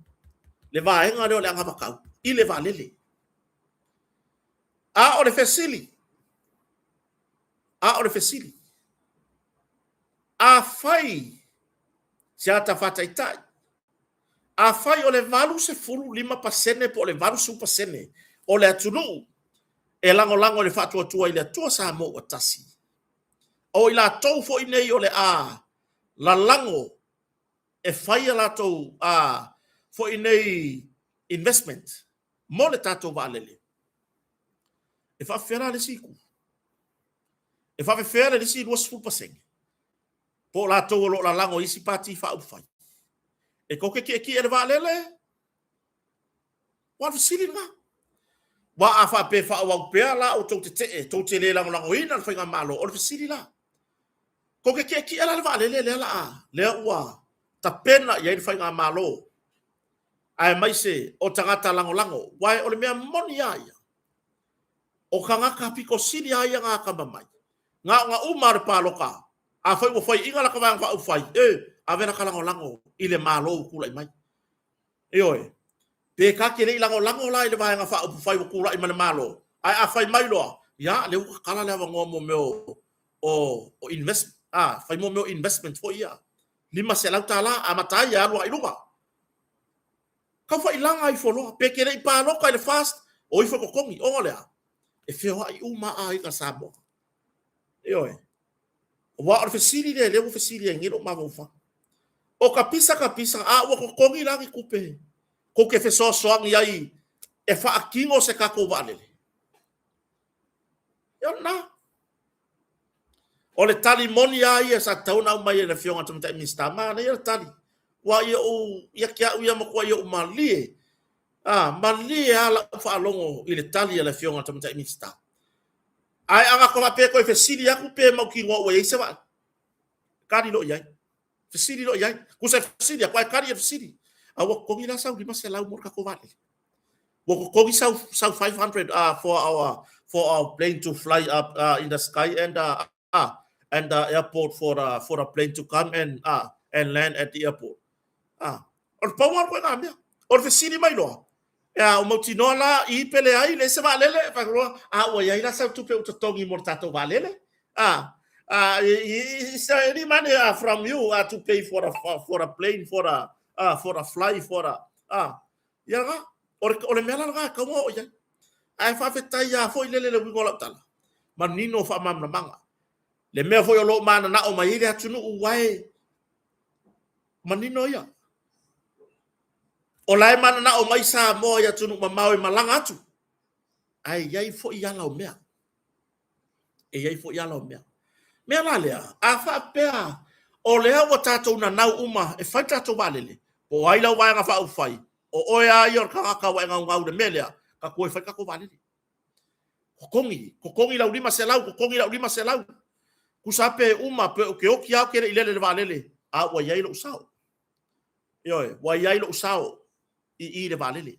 le vaega lea o le anavatau i le vaalele. A o le fesili, a o le fesili, afai se ata faataitai, afai o le 85% po o le 80% o le atunuu e lagolago i le faatuatua i le Atua Samoa ua tasi, o i latou foi nei o le a lalago e fai a latou foi nei investment mo le tatou vaalele, e faapefea la le isi itu? E faapefea le isi 20% po o latou o lo o lalago i isi Pati Faaupufai? E tou te tietie i le vaalele? Aua o le fesili lena. Aua a faapea e faaauau pea la outou tetee, tou te le lagolagoina le faigamalo, o le fesili la, tou te tietie la i le vaalele lea la a, lea ua tapena i ai le faigamalo aemaise o tagata lagolago? Aua o le mea moni lava ia, o tagata pito sili lava ia ona atamamai, na ona uma lava o le palota, afai ua faiaina lata Vaega Faaupufai, e, ave lata lagolago i le Malo ua tulai mai. Ioe. Pe ta te le i lagolago la i le Vaega Faaupufai ua tulai mai le Malo, ae a fai mai loa, ia, lea ua tatala le avanoa mo mea o invest, a, fai mo mea o investment foi ia, $500 amata ai e alu agai i luga. Tau failaga ifo loa, pe te le i palota i le FAST, o ifo e totogi, ona o le a? E feoai uma lava aiga Samoa. Ioe. Aua o le fesili lea lea ua fesili ai nei lou mafaufau. O ka pisa ka pisa, a ua totogi la ni tupe tou te fesoasoani ai e faatino se tatou vaalele? Ia o lena. O le tali moni lava ia sa tatau ona aumai e le Afioga i le Tamaitai Minisita, manaia le tali. Ua ia ou, ia te au ia matuai ou malie, a, malie lava lau faalogo i le tali a le Afioga i le Tamaitai Minisita. Ae a na faapea e toe fesili atu pe mautinoa ua i ai se vaalele, tali loa i ai. Fesili loa i ai. Tusa e fesili atu ae tali i le fesili. A ua totogi la sau $500 mo le tatou vaalele? Ua totogi sau sau 500 for our plane to fly up in the sky and and the airport for the plane to come and land at the airport. O le pau lava o le ituaiga mea. O le fesili mai loa, Ea, ua mautinoa la i pe leai, leai se vaalele, fai atu loa, a ua i ai la sau tupe ua totogi mo le tatou vaalele? A, a, is there any money from you to pay for the plane, for the fly, for the, a, ia lena, o le mea la lena e tatau ona oo i ai. Ae faafetai lava foi lele le uiga o lau tala, manino faamalamalamaga. Le mea foi o lo o mananao mai ai le atunuu, aua e manino ia. O la e mananao mai Samoa i atunuu mamao e malaga atu, ae i ai foi ala o mea. E i ai foi ala o mea. Mea la lea, a faapea o lea ua tatou nanau uma e fai le tatou vaalele, po o ai lau Vaega Faaupufai, o oe lava ia o le tagata ua e naunau i le mea lea, tatou o e fai le tatou vaalele. Totogi, totogi lau 500, totogi lau 500. Tusa lava pe uma, pe ou te oti lava ou te le i lele i le vaalele, a ua i ai lou sao. Ioe, ua i ai lou sao i i le vaalele.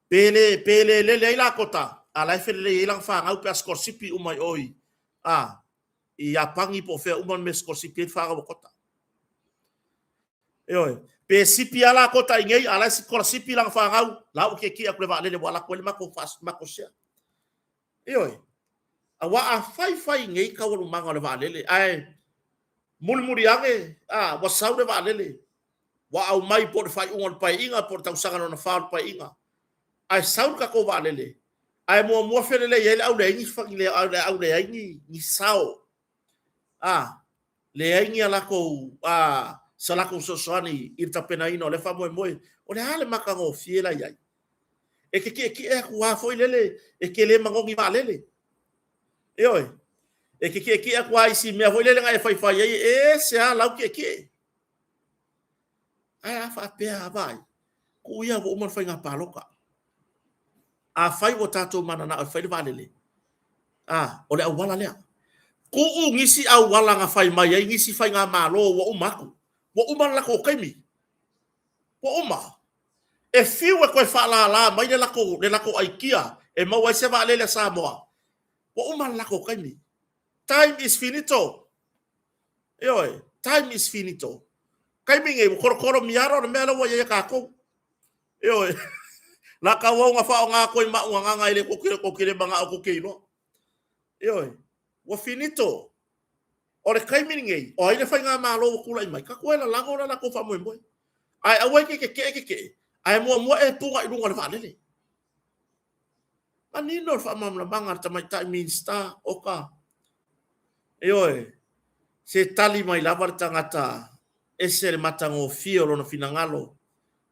Pe le, pe le lele ai la Kota, a la e felelei ai lana fanau pe a sikolasipi uma i o i, a, i Iapani po o fea uma le mea e sikolasipi ai le fanau a Kota. Ioe, pe sipi lava la Kota i inei, a la e sikolasipi lana fanau, la ua tietie atu i le vaalele ua alu atu ai le matou, matou share. Ioe, aua a fai fai nei taualumaga o le vaalele, ae mulimuli ane, a, ua sau le vaalele, ua aumai po o le faaiuga o le Paeaiga po o le tausaga lona fa o le Paeaiga, ae sau le tatou vaalele, ae muamua felelei ai le au leai ni, le au leai ni sao, a. Leai ni a lakou, a, sa lakou fesoasoani i le tapenaina o lea faamoemoe. O le a le matagofie la i ai? E te tietie atu lava foi lele, e te le manogi vaalele. Ioe. E te tietie atu lava i si mea foi lele na e faifai ai, e ese lava lau tietie. Ae a faapea a vaai, tuu ia ua uma le faiga palota. Afai ua tatou mananao e fai le vaalele, a, o le auala lea. Tuu nisi auala na fai mai ai nisi faigamalo ua uma atu. Ua uma le latou taimi. Ua uma. E fiu e toe faalala mai le latou, le latou aikia e maua ai se vaalele a Samoa, ua uma le latou taimi. Time is finito. Ioe, time is finito. Taimi nei, ua tolotolo miaro le mea lea ua i ai a tatou. Ioe, la tauau na faaaoga atu ai ma au gagana e le tou te le manao tou te iloa. Ioe, ua finito. O le taimi lenei, o ai le faigamalo ua tulai mai, tatou e lalago le latou faamoemoe. Ae aua e te tetee tetee, ae muamua e puna i luga o le vaalele. Manino le faamalamalamaga a le tamaitai Minisita, oka. Ioe, se tali mai lava le tagata ese le matagofie o lona finagalo.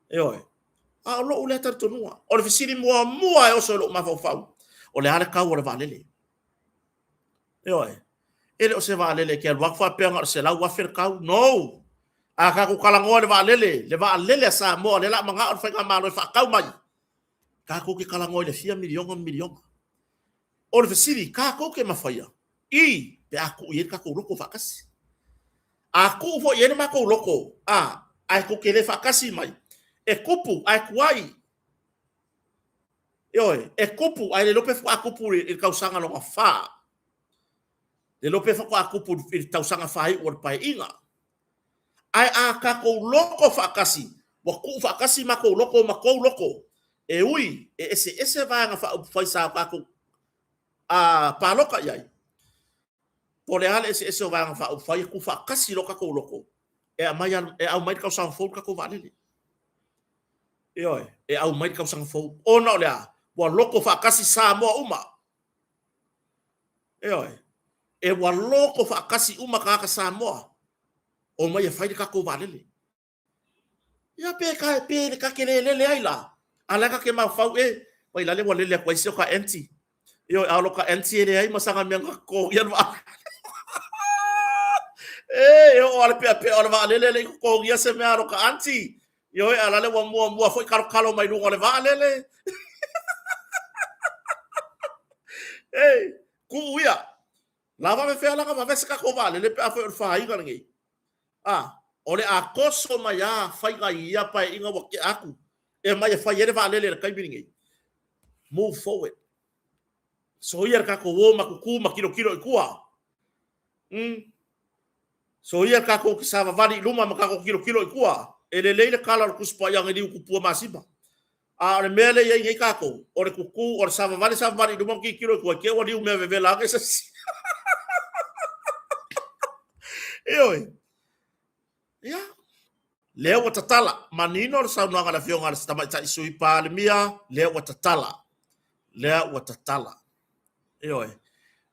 Ioe, a o lou lea talitonuga, o le fesili muamua e oso i lou mafaufau, o le a le tau o le vaalele? Ioe, e le o se vaalele e te alu atu faapea na o le $100,000 le tau. No! A tatou talanoa i le vaalele, le vaalele a Samoa, lea o le a manao le Faigamalo e faatau mai, tatou te talanoa i le fia miliona ma miliona. O le fesili, tatou te mafaia i pe a tuu i ai le tatou loto faatasi. A tuu foi i ai le matou loto, a, ae tou te le faatasi mai, e tupu ae tuai. Ioe, e tupu ae le iloa pe faatoa tupu i le tausaga lona fa. Le iloa pe faatoa tupu i le tausaga faaiu o le Paeaiga. Ae a tatou loto faatasi, ua tuu faatasi matou loto ma tou loto, e ui e eseese vaega faaupufai sa tatou palota i ai, po o le a le eseese o vaega faaupufai, e tuu faatasi loa tatou loto, e aumai e aumai le tausaga fou le tatou vaalele. Ioe, e aumai le tausaga fou. Ona o le a? Ua loto faatasi Samoa uma. Ioe. E ua loto faatasi uma tagata Samoa, omai e fai le tatou vaalele. Ia pe ka, pe le ka te le lele ai la, a la ka te mafaufau e, vai la le ua lele atu ai si o ka aunty. Ioe, a o lo ka aunty e leai ma sana mea na totogia le vaalele. E, e oo lava le peapea o le vaalele e le i totogia se mea a lo ka aunty. Ioe, a la le ua muamua foi kalokalo mai luga o le vaalele. Ei, tuu ia. La vave fea la na vave se tatou vaalele pe afai o le faiga lenei. A, o le a toso mai lava faiga i ia paeaiga ua tea atu e aumai e fai ai le vaalele i le taimi lenei. Move forward. Soia le tatou o ma tutu ma tilotilo i tua. Soia le tatou savavali i luma ma tatou tilotilo i tua. E lelei le tala o le Tusi Paia e liu tupua masima. A o le mea lea e i ai nei tatou, o le tutu, o le savavali savavali i luma ma tilotilo i tua, i te i ua liu mea vevela ane se isi. Ioe. Ia, lea ua tatala, manino le saunoaga a le Afioga i le Tamaitai Sui Palemia, lea ua tatala, lea ua tatala. Ioe.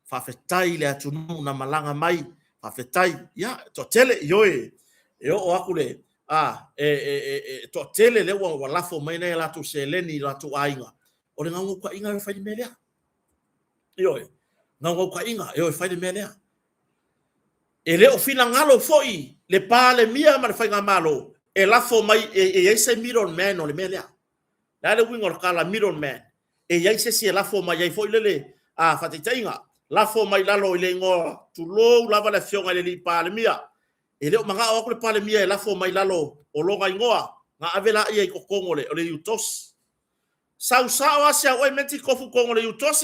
Faafetai i le atunuu na malaga mai, faafetai. Ia, e toatele, ioe, e oo atu le, a, e, e, e, e toatele lea ua, ua lafo mai nai a latou seleni i latou aiga. O le naunautaiga e fai le mea lea. Ioe, naunautaiga e o e fai le mea lea. E le o finagalo foi le Palemia ma le Faigamalo e lafo mai e i ai se middle man o le mea lea. O le a le uiga o le tala middle man? E i ai se isi e lafo mai ai foi lele, a, faataitaiga, lafo mai lalo i le igoa, tulou lava le Afioga i le Alii Palemia. E le o manao atu le Palemia e lafo mai lalo o lona igoa, na ave laia i totonu o le, o le UTOS. Sau sao lava si au oe menti tofu totonu o le UTOS.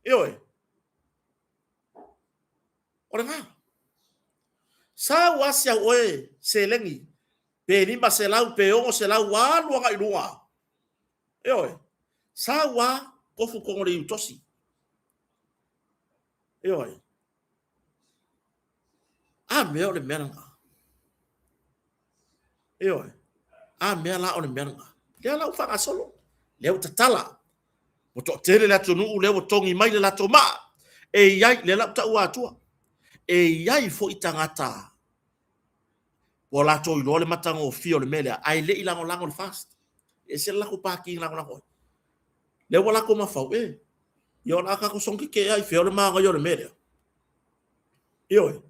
Ioe. O lena. Sau lava si au oe seleni, pe 500, pe 600, ua alu agai i luga. Ioe. Sau lava tofu totonu o le iutosi. Ioe. A mea o le mea lena. Ioe. A mea la o le mea lena. Lea la ua faagasolo. Lea ua tatala. Ua toatele le atunuu lea ua togi mai le latou maa. E i ai, lea la ua taua atua. E i ai foi tagata ua latou iloa le matagofie o le mea lea, ae le i lagolago i le FAST. E ese le latou pati na lagolago ai. Lea ua latou mafaufau, e, ia o le a tatou soona tetee lava i fea o le manaia o le mea lea. Ioe,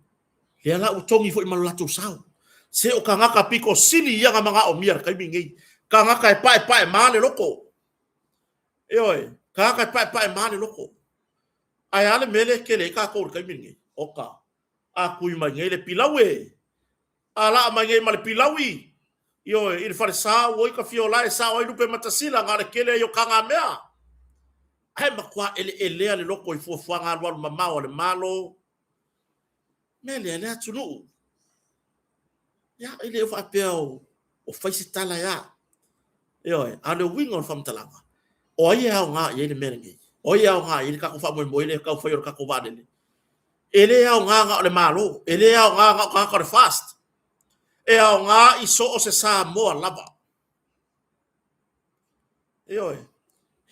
lea la ua togi foi ma lo latou sao. Se o tagata pito sili ia na manaomia i le taimi lenei. Tagata e paepaema le loto. Ioe, tagata e paepaema le loto. Ae a le mea lea e tele ai tatou i le taimi lenei? Oka, a tui mai nei le pilau e, a laa mai nei ma le pilaui, ioe, i le falesa ua ita fiola e sao ai lupematasila, na o le tele ai o tagamea. Ae matua eleelea le loto i fuafuaga alualu mamao a le Malo. Mea lea, le atunuu. Ia, e le o faapea o fai se tala e a. Ioe, a o le uiga o le faamatalaga, o ai e aoga i ai le mea lenei? O ai e aoga i ai le tatou faamoemoe lea e tau fai o le tatou vaalele? E le aoga na o le Malo, e le aoga na o tagata o le FAST. E aoga i so o se Samoa lava. Ioe,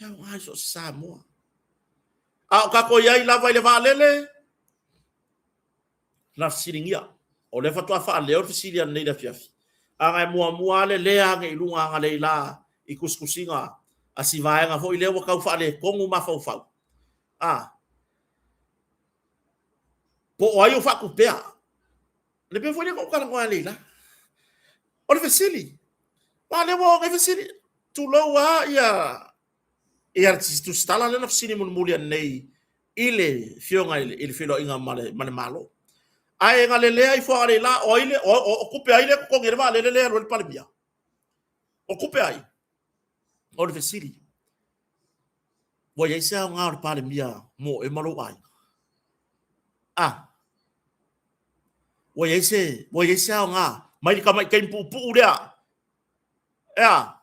e aoga i so o se Samoa. A o tatou i ai lava i le vaalele, na fesiligia. O lea faatoa faaleo le fesili ananei i le afiafi. A na e muamua lava lelea ane i luga analeila i tusitusiga a si vaega foi lea ua tau faaletonu mafaufau, a, po o ai o faatupea? Le mea foi lea na ou talanoa ai analeila. O le fesili, aua o lea ua oo nei fesili, tulou lava ia Ia le tusitala lea na fesili mulimuli ananei i le Afioga i le Feiloaiga ma le Malo. Ae na lelea ifo analeila, o ai le, o tupe a ai lea e totogi ai le vaalele lea e alu ai le Palemia? O tupe a ai? O le fesili, ua i ai se aoga o le Palemia mo oe ma lou aiga? A, ua i ai se, ua i ai se aoga mai le tamai taimi puupuu lea? E a?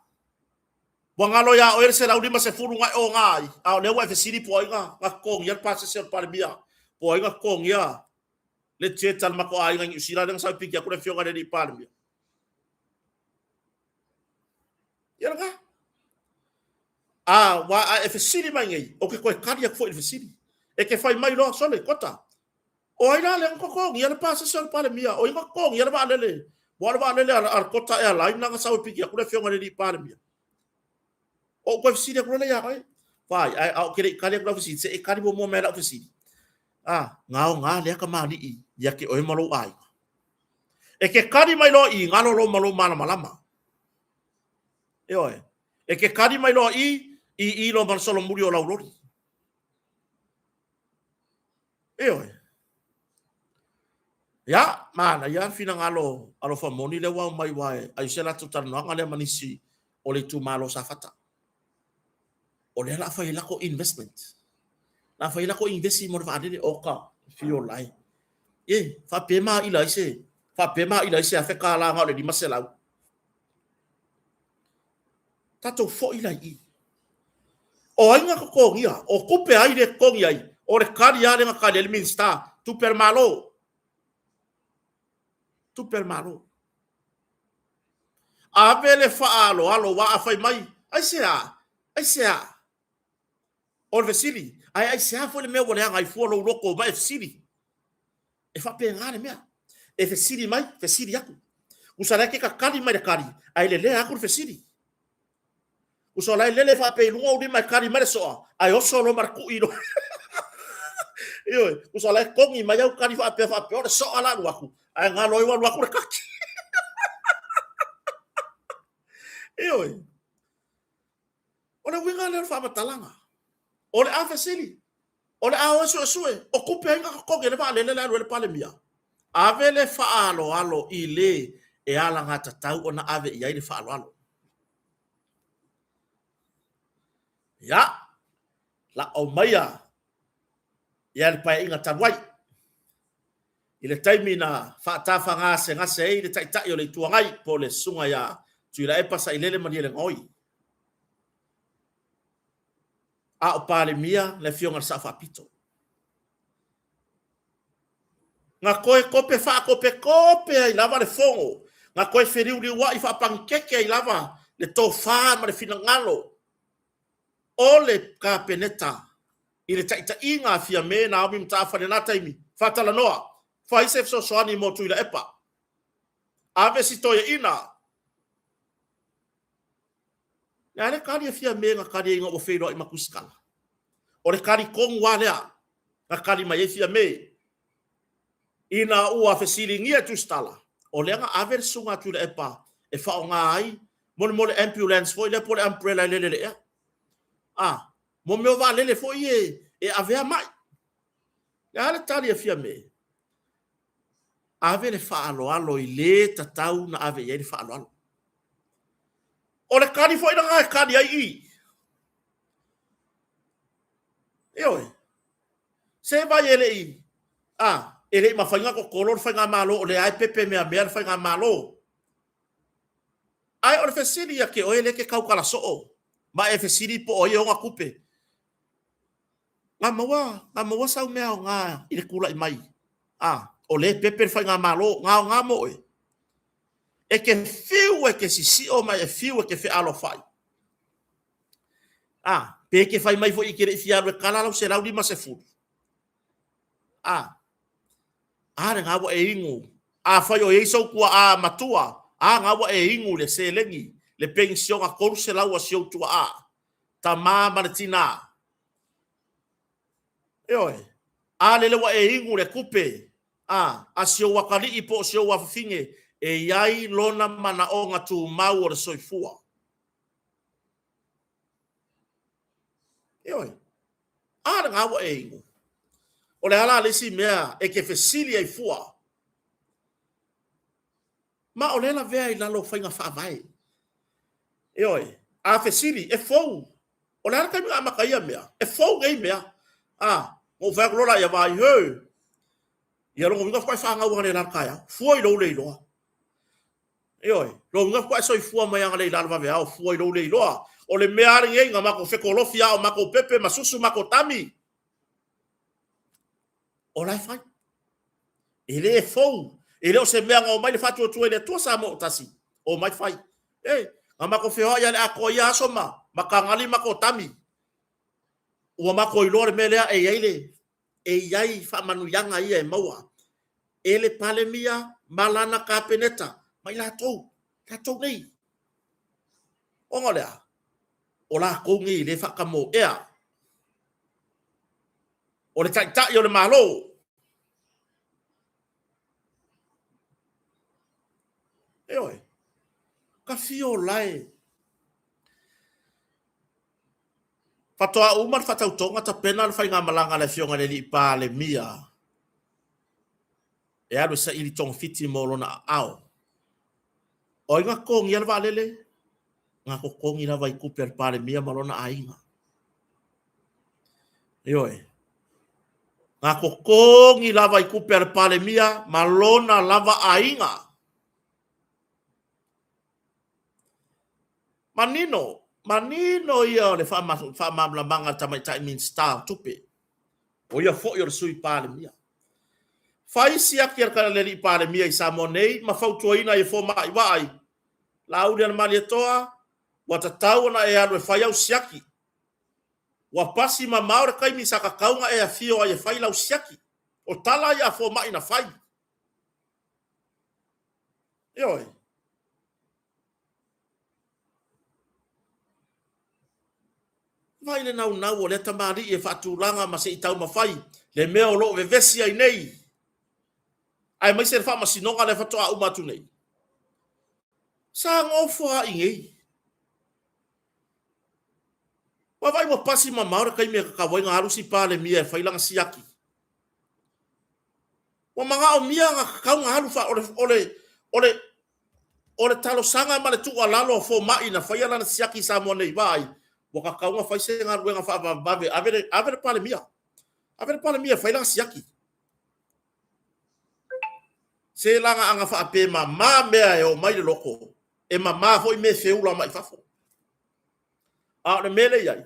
Ua galo ia oe le 150 na e oga ai, a o lea ua e fesili po o ai na totogia le pasese o le Palemia, po o ai na totogia le jet a le matou aiga i Niu Sila lea na sau e piki atu le afioga i le alii Palemia. Ia lena. A, ua a e fesili mai nei, ou te toe tali atu foi i le fesili. E te fai mai loa, sole, Kota, o ai la lea na totogia le pasese o le Palemia? O ai na totogia le vaalele? Aua o le vaalele a le Kota Airline lena na sau e piki atu le afioga i le alii Palemia. Ou toe fesili atu lea ia oe. Vaai, ae a ou te le i tali atu i lau fesili, se i tali muamua mai i lau fesili. A, na aoga lea kamali'i ia te oe ma lou aiga. E te tali mai loa i, galo lou ma lou malamalama. Ioe. E te tali mai loa i, i i loa ma le solomuli o lau loli. Ioe. Ia, manaia le finagalo alofa moni lea ua aumai aua e ai se latou talanoaga lea ma nisi o le itumalo o Safata. O lea o le a fai ai latou investment. O le a fai ai latou invest mo le vaalele. Oka, fio lai. E, faapea maila ai se, faapea maila ai se $1,000 na o le 500. Tatou foi la i i. O ai na totogia? O tupe a ai lea e totogi ai? O le kali lava lea na kali ai le Minisita, tupe a le Malo. Tupe a le Malo. Ave le faaaloalo, aua a fai mai, aisea? Aisea? O le fesili, ae aisea foi le mea ua leaga ai fua lou loto ma e fesili? E faapena le mea. E fesili mai, fesili atu. Tusa la e te tatali mai le tali, ae lelea atu le fesili. Tusa o la e lele faapea i luga ou lima e tali mai le soa, ae oso loa ma le tui loa. Ioe, tusa o la e kogi mai au tali faapea faapea, o le soa la alu atu, ae galo ai ua alu atu le kaki. Ioe. O le uiga lea o le faamatalaga. O le a fesili, o le a o e suesue, o tupe a ai na totogi ai le vaalele le alu ai le Palemia? Ave le faaaloalo i le e alagatatau ona ave i ai le faaaloalo. Ia, la aumaia ia le Paeaiga talu ai, i le taimi na faatafagasegase ai le Taitai o le Itu Agai po o le Susuga ia Tuilaepa Sailele Malielegaoi, a o Palemia le Afioga i le Sao Faapito. Na toe tope faatopetope ai lava le fono, na toe feliuliuai faapagikeke ai lava le tofa ma le finagalo o le Kapeneta i le taitaiga a Fiame Naomi Mataafa i lena taimi, faatalanoa. Fai se fesoasoani mo Tuilaepa. Ave si toeaina. Le a le kali a Fiame na kali ai ina ua feiloai ma Tuisikala? O le kali tonu lava lea na kali mai ai Fiame. Ina ua fesiligia e Tusitala, o lea na ave le susuga a Tuilaepa e faaaoga ai mo le, mo le ambulance foi lea po o le umbrella e lele i le ea. A, mo mea o vaalele foi ia e avea mai. Le a le tali a Fiame? Ave le faaaloalo i le tatau na ave i ai le faaaloalo. O le kali foi lena e kali ai i. Ioe. Se vai e le i, a, e le i mafai ona totolo le Faigamalo o lea lava e pepe meamea le Faigamalo. Ae o le fesili ia te oe lea e te tautala soo ma e fesili po o ai e ona tupe. Na maua, na maua sau mea aoga i le tulai mai, a, o lea e pepe le Faigamalo, na aoga mo oe? E te fiu e te sisio ma e fiu e te fealofai. A, pe te fai mai foi e te le i fia alu e kala lau 150. A, a lena ua e inu. Afai o i ai sou tuaa matua, a na ua e inu le seleni, le penisiona 300 a si ou tuaa, tama ma le tina. Ioe. A lele ua e inu le tupe a, a si ou atalii po o si ou afafine e i ai lona manaoga tumau o le soifua. Ioe. A lena ua e inu. O le a la le isi mea e te fesili ai fua? Ma o lea e lavea i lalo o faiga faavae. Ioe. A fesili, e fou. O le a le taimi na amata ai ia mea? E fou nei mea. A, na ou fai atu loa la ia vaai, he! Ia lona uiga faatoa e fanau analeila i le taeao. Fua i lou le iloa. Ioe, lona uiga faatoa e soifua mai analeila i le vaveao, fua i lou le iloa. O le mea lava lenei na matou fetolofi lava o matou pepe ma susu matou tami. O la e fai. E le fou, e le o se mea na omai le faatuatua i le Atua Samoa ua tasi, omai fai. E, na matou feoai lava i le atoa i ia aso ma matagali matou tami. Ua matou iloa le mea lea e i ai le, e i ai faamanuiaga ia e maua e le Palemia ma lana Kapeneta ma i latou, latou nei. Ona o le a? O latou nei e le faatamoea. O le Taitai o le Malo. Ioe. Ka fio lae. Faatoa uma le faatautoga tapena le faigamalaga a le Afioga i le Alii Palemia e alu e saili togafiti mo lona aao. O ai na totogia le vaalele? Na totogi lava i tupe a le Palemia ma lona aiga. Ioe. Na totogi lava i tupe a le Palemia ma lona lava aiga. Manino, manino ia o le faamalamalamaga a le Tamaitai Minisita o Tupe, o ia foi o le Sui Palemia. Fai siaki a le Alii Palemia i Samoa nei ma fautuaina ai e fomai vaai, Laaulialemalietoa, ua tatau ona e alu e fai au siaki. Ua pasi mamao le taimi sa tatau ona e afio ai e fai lau siaki. O tala ia a fomai na fai. Ioe. Vaai le naunau o lea tamalii e faatulaga ma se i taumafai le mea o lo o vevesi ai nei, aemaise le faamasinoga lea faatoa uma atu nei. Sa nofo lava i nei. Vaavaai ua pasi mamao le taimi e tatau ai ona alu si Palemia e fai lana siaki. Ua manaomia ona tatau ona alu fa, o le, o le, o le, o le talosaga ma le tuualalo a fomai na faia lana siaki i Samoa nei, vaai, ua tatau ona fai se galuega faavavevave, ave le, ave le Palemia, ave le Palemia e fai lana siaki. Se lana aga faapea e mama mea e oo mai le loto, e mama foi mea e feula mai fafo. A o le mea lea i ai,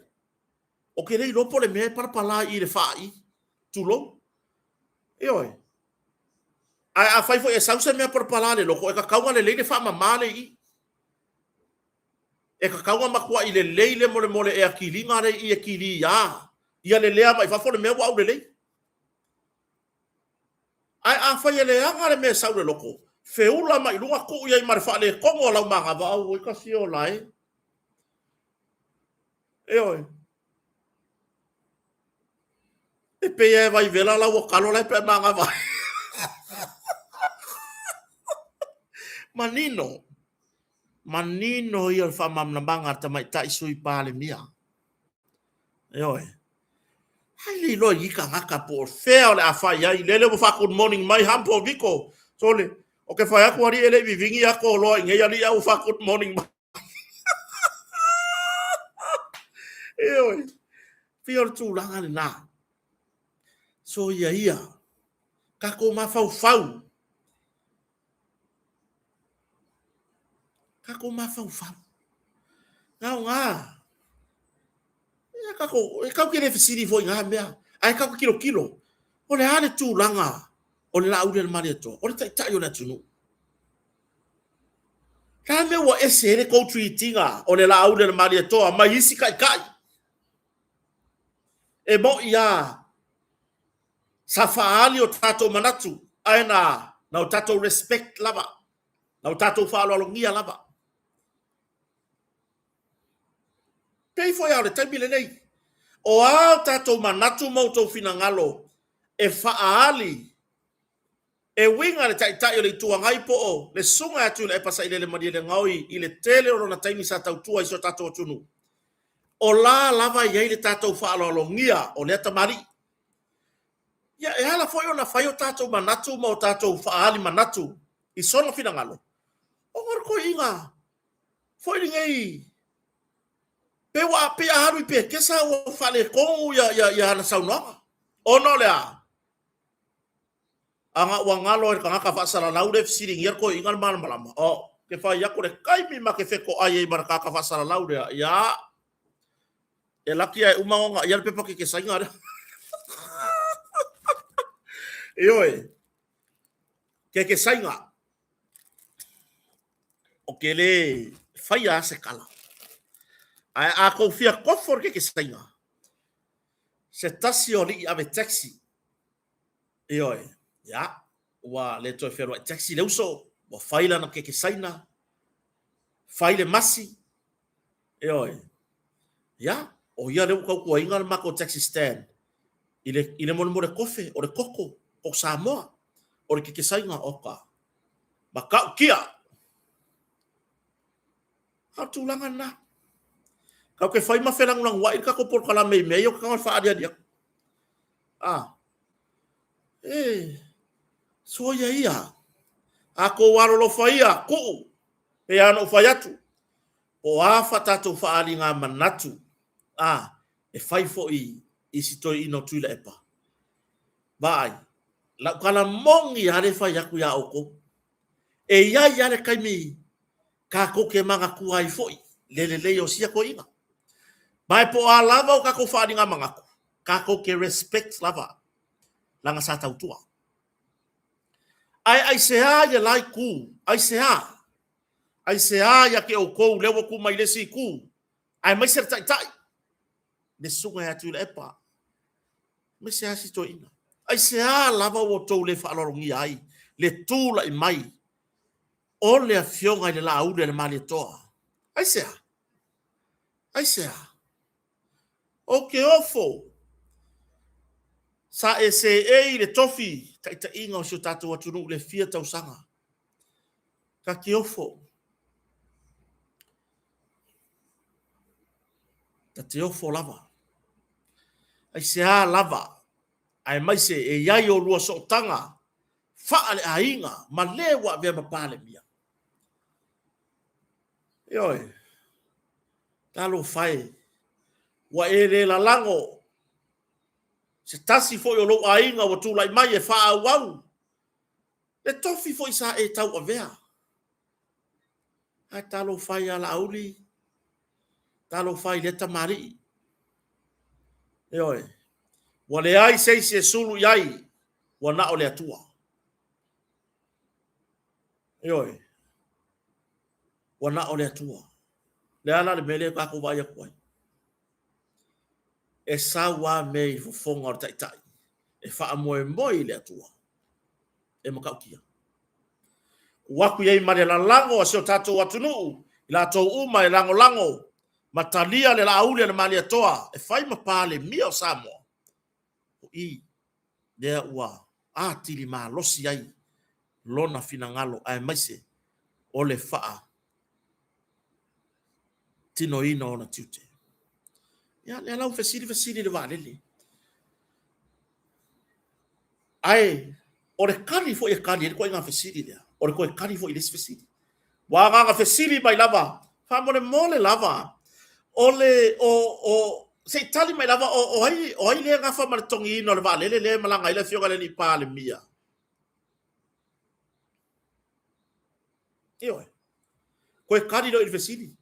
Ou te le iloa po o le mea e palapala i i le faai, tulou. Ioe. Ae afai foi e sau se mea palapala i le loto, e tatau ona lelei le faamama lea i i. E tatau ona matuai lelei le molemole ea kiliga lea i i e kiliā. Ia lelea mai fafo le mea ua aulelei. Ae afai e leaga le mea e sau i le loko, feula mai i luga tuu i ai ma le faaletonu o lau manava, auoi kasi ola e. Ioe. E pei lava e vaivela lau o talo la e pe manava ai. Manino. Manino ia o le faamalamalamaga a le tamaitai sui Palemia. Ioe. Ai le iloa i tagata po o fea o le a fai ai. Lele ua faa good morning mai Humpo Viko. Sole, o ke fai atu alii e le i vivini ato loa i nei alii a ua faa good morning mai. Ioe. Pei o le tulaga lena. Soia ia. Tatou mafaufau. Tatou mafaufau. Aoga. Ia tatou, e tatou te le fesili foi i na mea, ae tatou te tilotilo, o le a le tulaga o le Laaulialemalietoa, o le taitai o le atunuu. Le a le mea ua ese ai le tou treat ina o le Laaulialemalietoa mai isi taitai? E moni lava, sa faaali o tatou manatu, ae na na o tatou respect lava, na o tatou faaaloalogia lava. Pei foi lava o le taimi lenei, o a o tatou manatu ma outou finagalo e faaali e uiga i le Taitai o le Itu Agai po o le Susuga ia Tuilaepa Sailele Malielegaoi i le tele o lona taimi sa tautua i si o tatou atunuu, o la lava e i ai le tatou faaaloalogia o lea tamalii. Ia, e ala foi ona fai o tatou manatu ma o tatou faaali manatu i sona finagalo, ona o le toeaina foi lenei pe ua pei a alu i pekesa ua faaletonu ia ana saunoaga. Ona o le a? Ana ua galo ai le tagata faasalalau lea e fesiligia le toeaina le malamalama. Oh, ke fai atu le taimi ma te fetoai ai ma le tagata faasalalau lea, ia, e laki ae uma ona ia le pepa kekesaina lea. Ioe, kekesaina, o ke le faia a se tala. Ae a tou fia kofo le kekesaina, se tasi o alii ave taxi, Ioe, ia, ua le toe fealuai taxi le uso, ua fai lana kekesaina, fai le masi, ioe, ia, o ia lea ua tautuaina le matou taxi stand i le, i le molemole kofe, o le koko, o Samoa, o le kekesaina, oka, matautia. A o le tulaga lena. Tatou te fai ma felagulaguai le tatou polokalame i mea ia ou te tago e faaaliali atu. A, e, soia ia. A tou alolofa ia, tuu, pei lava ona ou fai atu, po o a fa tatou faaaliga manatu, a, e fai foi i si toeaina o Tuilaepa. Vaai, lau tala moni lava lea e fai atu ia outou. E i ai lava le taimi tatou te manatua ai foi le lelei o sia toeaina. Ma e po o a lava o tatou faaaliga manatu, tatou te respect lava lana sa tautua. Ae aisea i le la itu? Aisea? Aisea ia te outou lea ua tu mai le isi itu, aemaise le taitai, le susuga ia Tuilaepa, aemaise lava si toeaina. Aisea lava ua outou le faaaloalogia ai le tulai mai o le Afioga i le Laaulialemalietoa? Aisea? Aisea? Ou te ofo sa e seei i le tofi taitaiga o si o tatou atunuu i le fia tausaga. Ta te ofo. Ta te ofo lava. Aisea lava, aemaise e i ai olua sootaga faaleaiga ma le ua avea ma Palemia. Ioe. Talofa e, ua e le lalago se tasi foi o lou aiga ua tulai mai e faaauau le tofi foi sa e tauavea. Ae talofa e ia Laauli, talofa i lea tamalii. Ioe, ua leai se isi e sulu i ai, ua na o le Atua. Ioe, ua na o le Atua. Le a la le mea lea tatou vaai atu ai? E sau lava mea i le fofoga o le taitai e faamoemoe i le Atua. E matautia. Tuu atu i ai ma le lalago a si o tatou atunuu, i latou uma e lagolago ma talia le Laauli a le Malietoa e fai ma Palemia o Samoa, o i lea ua atili malosi ai lona finagalo aemaise o le faatinoina o ona tiute. Ia, lea la ua fesili fesili i le vaalele. Ae o le tali foi e tali ai le ituaiga fesili lea, o le toe tali foi i le isi fesili. Ua agaga fesili mai lava, faamolemole lava, o le, o, o, se i tali mai lava, o, o ai, o ai lea e nafa ma le totogiina o le vaalele lea e malaga ai le Afioga i le Alii Palemia? Ioe. Toe tali loa i le fesili.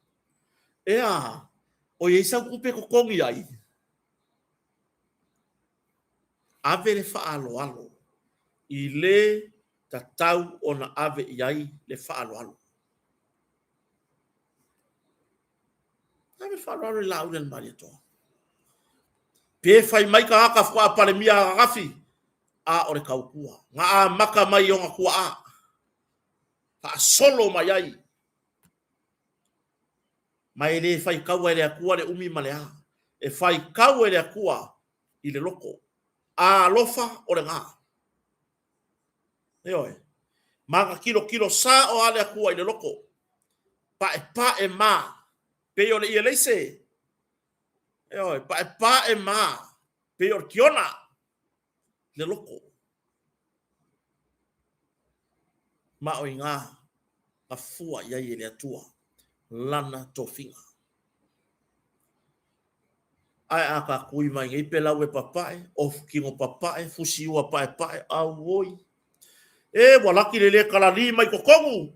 Ea, o i ai sau tupe e totogi ai? Ave le faaaloalo i le tatau ona ave i ai le faaaloalo. Ave le faaaloalo i Laauli a le Malietoa. Pe fai mai tagata faatoa Palemia ananafi, a o le tautua. Na amata mai i ona tuaa, faasolo mai ai. Ma e le faitaua e le Atua le umi ma le a. E faitau e le Atua i le loto. A alofa o lena. Ioe. Ma na tilotilo sao lava le Atua i le loto. Paepae ma, pei o le ieleise. Ioe, paepae ma, pei o le tiona le loto. Ma o i ina na fua i ai e le Atua lana tofiga. Ae a ta tui mai nei pelau e papae, ofu kino papae, fusiua paepae, auoi. E, ua laki le le kalali mai totonu.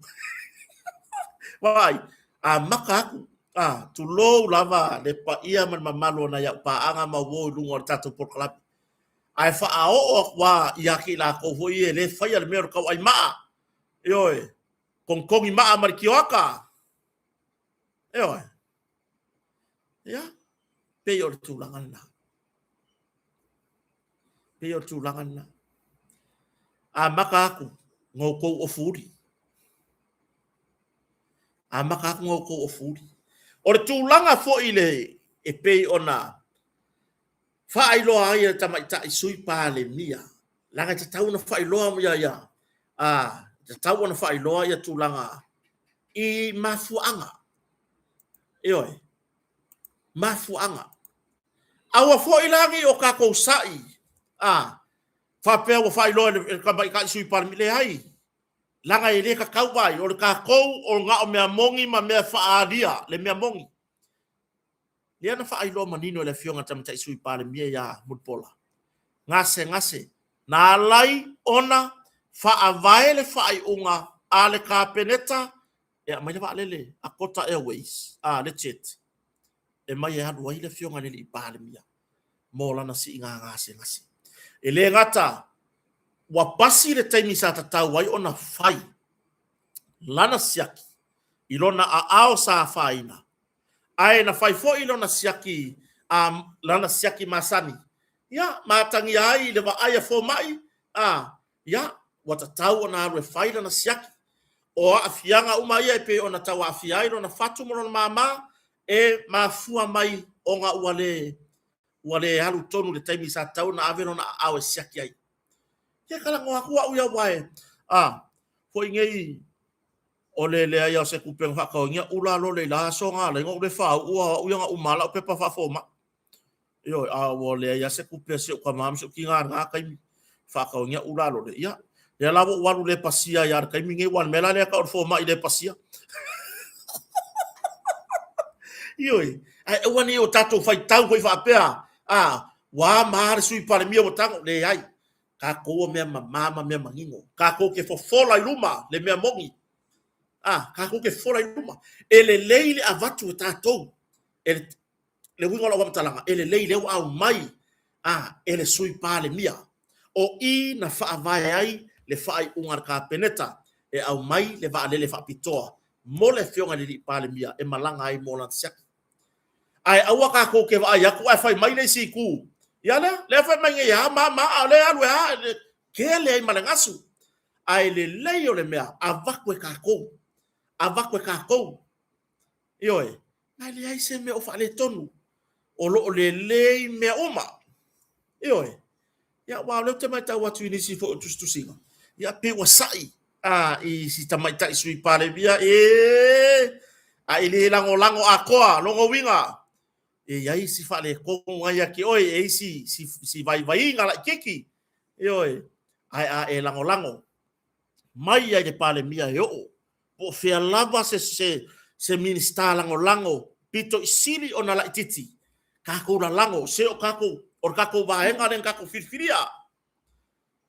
Vaai, amata atu, a, tulou lava le paia ma le mamalu o nai au paaga ma uo i luga o le tatou polokalame. Ae faaoo atu lava ia te i latou foi ia e le faia le mea o le tauai maa. Ioe, togitogi maa ma le tioata. Ioe. Ia, pei o le tulaga lena. Pei o le tulaga lena. Amata atu na outou ofu uli. Amata atu na outou ofu uli. O le tulaga foi le e pei ona faailoa ai e le tamaitai Sui Palemia, leaga e tatau ona faailoa ia, ia, a, tatau ona faailoa ia tulaga i mafuaaga. Ioe, mafuaaga. Aua foi la ne i o tatou sa'i, a, faapea ua faailoa e le tamaitai Sui Palemia, leai, leaga e le tatau vaai, o le tatou o na o mea moni ma mea faaalia le mea moni. Lea na faailoa manino e le Afioga i le Tamaitai Sui Palemia ia Mulipola, gasegase na alai ona faavae le faaiuga a le Kapeneta e aumai le vaalele a Qatar Airways, a le jet, e mai e alu ai le Afioga i le Alii Palemia mo lana siiga gasegase. E le gata ua pasi le taimi sa tatau ai ona fai lana siaki i lona aao sa afaina, Ae na fai foi lona siaki, a, lana siaki masani, ia, ma atagia ai i le vaai a fomai, a, ia, ua tatau ona alu e fai lana siaki. O aafiaga uma ia e pei ona tau aafia ai lona fatu ma lona māmā, e mafua mai ona ua le, ua le alu tonu i le taimi sa tatau ona ave lona aao e siaki ai. Ia, talanoa atu au ia aua e, a, foi nei, O le leai o se tupe na faatauina, ula lole i la aso na ala ai ona ou le faauu a o au ia na uma lava lau pepa faafomai. Ioe, a ua leai lava se tupe a si ou tama ma si ou tina i lena taimi faatauina ula lole. Ia, lea la ua ou alu le pasia ai lava i le taimi lenei, aua o le mea la lea e tau o le fomai le pasia. Ioe, ae aua ne i o tatou faitau foi faapea, a, ua a ma a le Sui Palemia ua tago. Leai, Tatou o mea mama ma mea manino. Tatou te fofola i luma le mea moni. A, tatou te fofola i luma. E lelei le avatu e tatou. E le, le uiga o lau faamatalaga, e lelei lea ua aumai a, e le Sui Palemia. O i na faavae ai le faaiuga a le Kapeneta e aumai le vaalele faapitoa mo le Afioga i le Alii Palemia e malaga ai mo lana siaki. Ae aua tatou te vaai atu ae fai mai le isi itu, ia lea, lea fai mai nei e a ma ma, a o lea e alu e a, tele ai ma le gasu. Ae lelei o le mea, avatu e tatou. Avatu e tatou. Ioe, ma e leai se mea o faaletonu. O lo o lelei mea uma. Ioe, ia aua o lea ou te matau atu i nisi foi o tusitusiga, ia pei ua sai a, i si tamaitai sui Palemia, ee, a i le lagolago atoa, lona uiga, e i ai si faaletonu na ia te oe, e i ai si vaivaiga laitiiti, ioe, ae a e lagolago mai ai le Palemia e oo, po o fea lava se Minisita lagolago pito i sili ona laitiiti, tatou lalago, se o tatou, o le tatou vaega lea na tatou filifilia,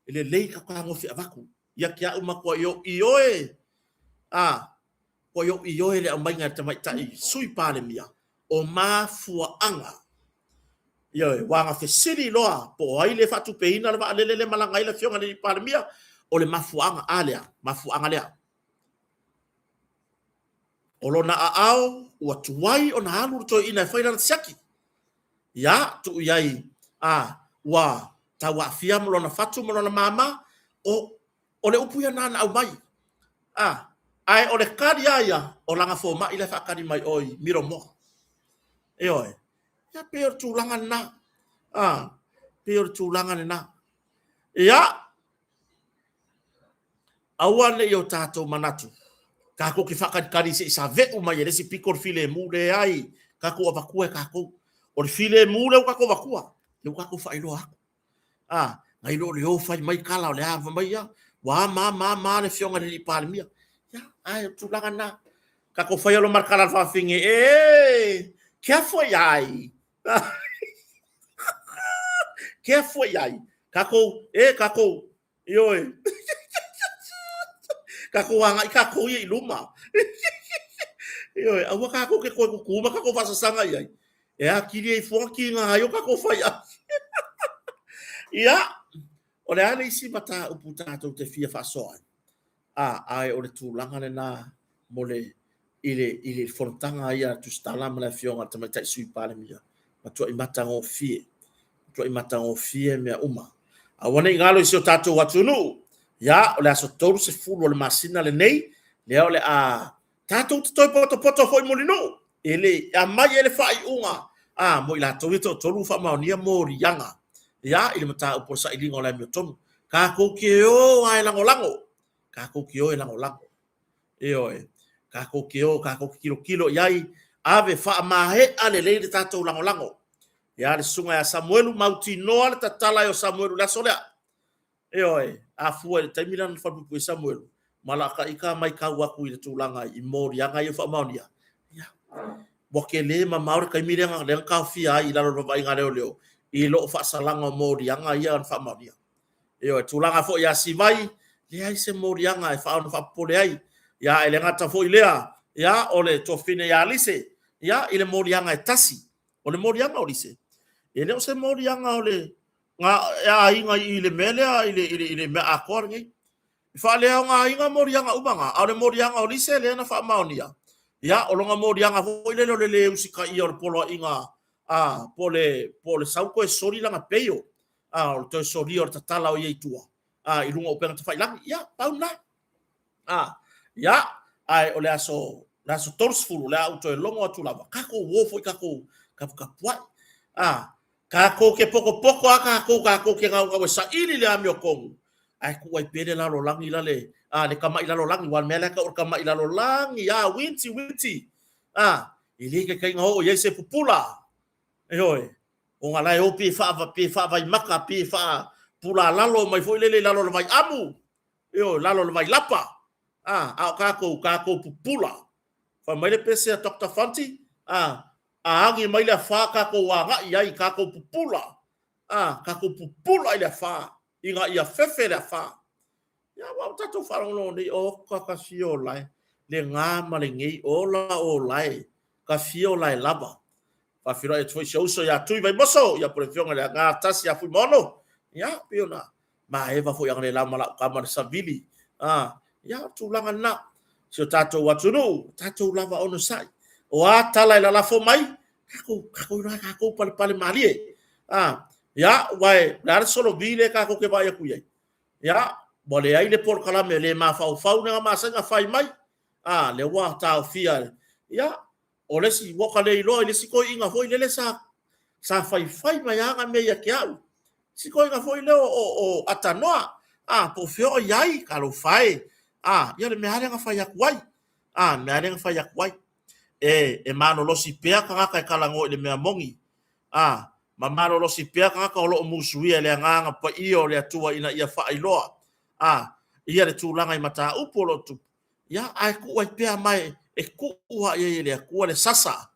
e lelei tatou fetagofi e avatu. Ia te au matuai ou ioe, a, matuai ou ioe le aumaiga e le tamaitai Sui Palemia o mafuaaga. Ioe, aua na fesili loa po o ai le faatupeina le vaalele lea e malaga ai le Afioga i le Palemia, o le mafuaaga a lea, mafuaaga lea. O lona aao ua tuai ona alu le toeaina e fai lana siaki. Ia, tuu i ai, a, ua tauaafia ma lona fatu ma lona mama, o, o le upu ia na na aumai. A, ae o le tali lava ia, o lana fomai la e faatali mai o i Milomoa. Ioe. Ia, pei o le tulaga lena. A, pei o le tulaga lena. Ia, aua ne i o tatou manatu, tatou te faatalitali se i save'u mai e le isi pito le filemu, leai, tatou avatua e tatou. O le filemu lea ua tatou avatua, lea ua tatou faailoa atu. A, nai lo le o fai mai tala o le a fai mai ia, ua a ma a ma a ma a le Afioga i le alii Palemia. Ia, ae o le tulaga lena. Tatou faia loa ma le tala a le fafine, e, careful ai. Careful ai. Tatou, e, tatou, Ioe. Tatou agai tatou ia i luma. Ioe, aua tatou te toe tutu ma tatou faasasaga i ai. E atili ai fua tiga ai o tatou faiaai. Ia, o le a le isi mataupu tatou te fia faasoa ai? A, ae o le tulaga lena mo le, i le, i le fonotaga ia a Tusitala ma le Afioga i le Tamaitai Sui Palemia, matuai matagofie, matuai matagofie mea uma. Aua ne i galo i si o tatou atunuu, ia, o le aso 30 o le masina lenei, lea o le a tatou te toe potopoto foi Mulinuu, e le, e aumai ai le faaiuga, a, mo i latou ia toatolu ua faamaonia moliaga, ia, i le mataupu o le sailiga o le amiotonu. Tatou te o lava e lagolago, tatou te o e lagolago. Ioe, tatou te o, tatou te tilotilo i ai, ave faamaea lelei le tatou lagolago. Ia le susuga ia Samuelu, mautinoa le tatala ai o Samuelu i le aso lea. Ioe, a fua i le taimi lea na falepuipui ai Samuelu, ma lata ita matau atu i le tulaga i moliaga ia ua faamaonia, ia, ua tele mamao le taimi lea na taofia ai i lalo o le vaavaaiga a leoleo i lou faasalaga o moliaga ia na faamaonia. Ioe, tulaga foi ia Sivai, leai se moliaga e faaono faapopole ai. Ia, e le gata foi lea, ia, o le tuafafine ia Lise, ia, i le moliaga e tasi. O le moliaga o Lise, e le o se moliaga o le na e aiga i le mea lea, i le, i le, i le mea atoa lenei. E faaleaogaina moliaga uma na, a o le moliaga o Lise lea na faamaonia, ia, o lona moliaga foi lele o le le usitaia o le poloaiga, a, po o le, po o le sau toe soli lana peio, a, o le toe solia o le tatala o ia i tua, a, i luga o upega tafailagi. Ia, pau lena. A, ia, ae o le aso, le aso 30, o le a ou toe logo atu lava, tatou uo foi tatou taputapuai. A, tatou te potopoto lava tatou, tatou te gaugau e saili le amiotonu, ae tuu ai pea le lalolagi la le, a, le tamai lalolagi, aua o le mea la e tau o le tamai lalolagi, a, uiti, uiti, a, e le taitai ona oo i ai se pupula. Ioe, ona la e o pei e faavaimaka, pei e faapulalalo mai foi lele i lalo o le vaiamu, ioe, lalo o le vailapa, a, a o tatou, tatou pupula. Fai mai le pese a Doctor Fonti, a, a agi mai le afa tatou agai i ai, tatou pupula, a, tatou pupula i le afa, ina ia fefe le afa. Ia, aua ua tatou faalogologo nei, oka ka fia o lae, le gā ma le gei, ola o lae, ka fia o lae lava. Faafeiloai atu foi si ou uso ia Tui Vaimoso, ia po o le afioga i le Agatasi ia Fuimaono, ia, pei ona maeva foi analeila ma lau tama le Savili, a, ia, o le tulaga lena. Si o tatou atunuu, tatou lava onosai. O a tala e lalafo mai, tatou, tatou iloa tatou palepale malie. A, ia, aua o le a le solovi lea tatou te vaai atu i ai? Ia, ua leai le polokalame le mafaufau le masani fai mai. A, lea ua taofia. Ia, o le isi, ua ka le iloa i le isi toeaina foi lele sa faifai mai lava mea ia te au. Si toeaina foi lea o Atanoa, a, po o fea o i ai, talofa e. A, ia le mea lava lea na fai atu ai. A, le mea lava lea na fai atu ai. E malolosi pea tagata e talanoa i le mea moni. A, ma malolosi pea tagata o lo o musuia e le Agaga Paia o le Atua ina ia faailoa, a, ia le tulaga i mataupu o lo o tupu. Ia, ae tuu ai pea ma e tuu lava i ai e le Atua le sasa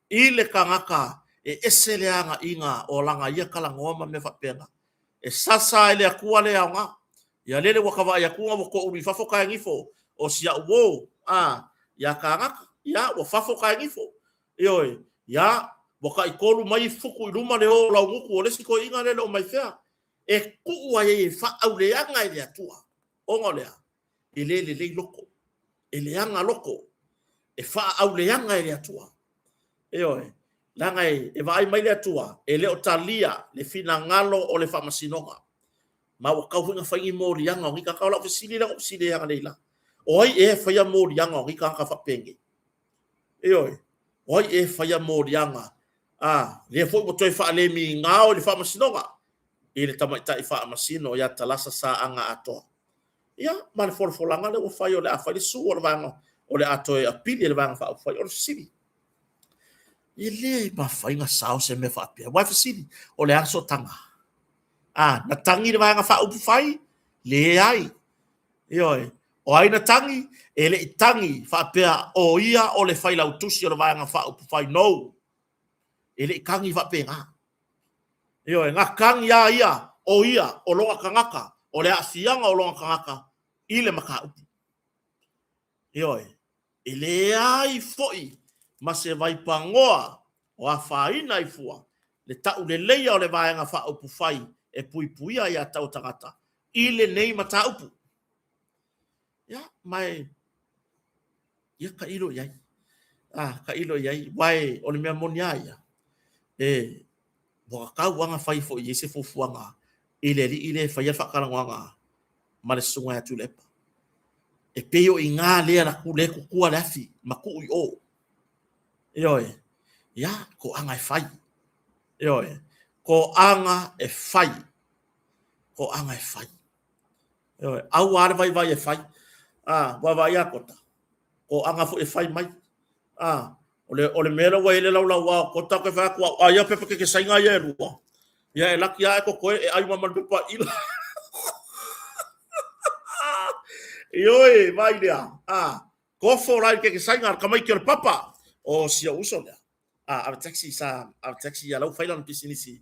i le tagata e ese le agaiga o lana ia talanoa ma mea faapena. E sasa e le Atua le aoga. Ia lele ua ta vaai atu ua toulu i fafo taegifo o si au uo, a, ia kānaka, ia, ua fafo taegifo. Ioe, ia, ua taitolu mai futu i luma le o o Laugutu o le isi toeaina lele o mai fea. E tuu ai e faaauleaga e le Atua. Ona o le a? E le lelei loko, e leaga loko, e faaauleaga e le Atua. Ioe, leaga e vaai mai le Atua, e le o talia le finagalo o le faamasinoga. Ma ua tatau foi ona fai ni moliaga o nei tagata. O lau fesili lea na ou fesili ai analeila, o ai ea e faia moliaga o nei tagata faapenei? Ioe, o ai ea e faia moliaga? A, lea foi ua toe faalemi gao i le faamasinoga i le tamaitai faamasino ia Talasa Saaga Atoa. Ia, ma le folafolaga lea ua fai o le a fai le sue o le vaega o le a toe apili e le Vaega Faaupufai. O le fesili, e le mafai ona sao se mea faapea. Aua e fesili, o le a le sootaga? A, na tagi le Vaega Faaupufai? Leai. Ioe. O ai na tagi? E le i tagi faapea o ia o le failautusi o le Vaega Faaupufai. No. E le i tagi faapena. Ioe, na tagi lava ia, o ia, o lona tagata, o le aafiaga o lona tagata i le mataupu. Ioe, e leai foi ma se vaipanoa o afaina ai fua le tauleleia o le Vaega Faaupufai e puipuia aiatatau a tagata i lenei mataupu. Ia, ma e, ia tailo i ai. A, tailo i ai, aua e, o le mea moni lava ia, e, ua tatau lava ona fai foi i ai se fuafuaga i le alii lea e faia le faatalanoaga ma le susuga ia Tuilaepa. E pei o i ina lea lea e tutua le afi ma tuu i o. Ioe, ia, toaga e fai. Ioe, toaga e fai. Toaga e fai. Ioe, aua lava le vaivai e fai. A, vaavaai ia Kota, toaga foi e fai mai. A, o le mea lea ua i ai le laulauā o Kota, ou te fai atu au, aia pepa kekesaina ia e lua. Ia e laki lava e totoe e ai uma ma le pepa ila. Ioe, vaai lea. A, kofo la i le kekesaina a le tamaiti o le papa. O si ou uso lea. A, ave taxi sa, ave taxi ia lau fai lana pisinisi.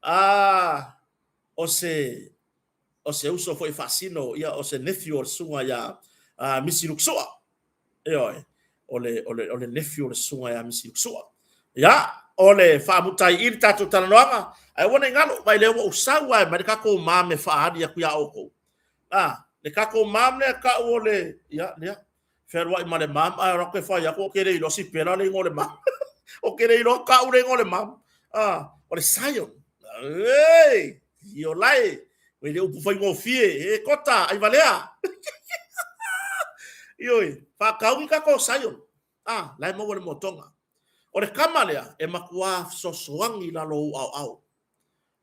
A, o se o se uso foi faasino, ia, o se nephew o le susuga ia Misi Luksua. Ioe, o le, o le, o le nephew o le susuga ia Misi Luksua. Ia, o le faamuta ai i le tatou talanoaga, ae aua ne i galo, vai lea ua ou sau lava e aumai le tatou mom e faaali atu iā outou. A, le tatou mom lea e tau o le, ia, lea, fealuai ma le mom, ae o atu e fai atu, ou te le iloa sipela le igoa o le mom. Ou te le iloa tau le igoa o le mom. Ah, o le Zion. Ei, iola e, ua le upu faigofie, e kota, ai valea. Ioe, faatau i tatou Zion. Ah, la e maua le motoga. O le kama lea, e matua fesoasoani i lalo o ou aoao.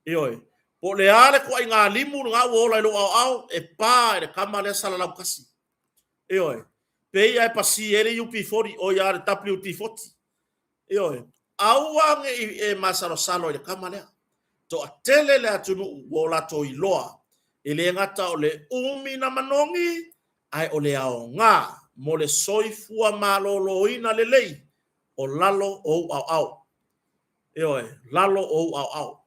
Ioe, po o le a le tuaiga limu lena ua ola i lou aoao, e pa e le kama lea salalau tasi. Ioe, pei lava e pasi ai le UP40, oi a le WD40. Ioe, aua ne i e masalosalo i le kama lea. Toatele le atunuu ua o latou iloa, e le gata o le umi na manogi, ae o le aoga mo le soifua maloloina lelei o lalo o ou aoao. Ioe, lalo o ou aoao.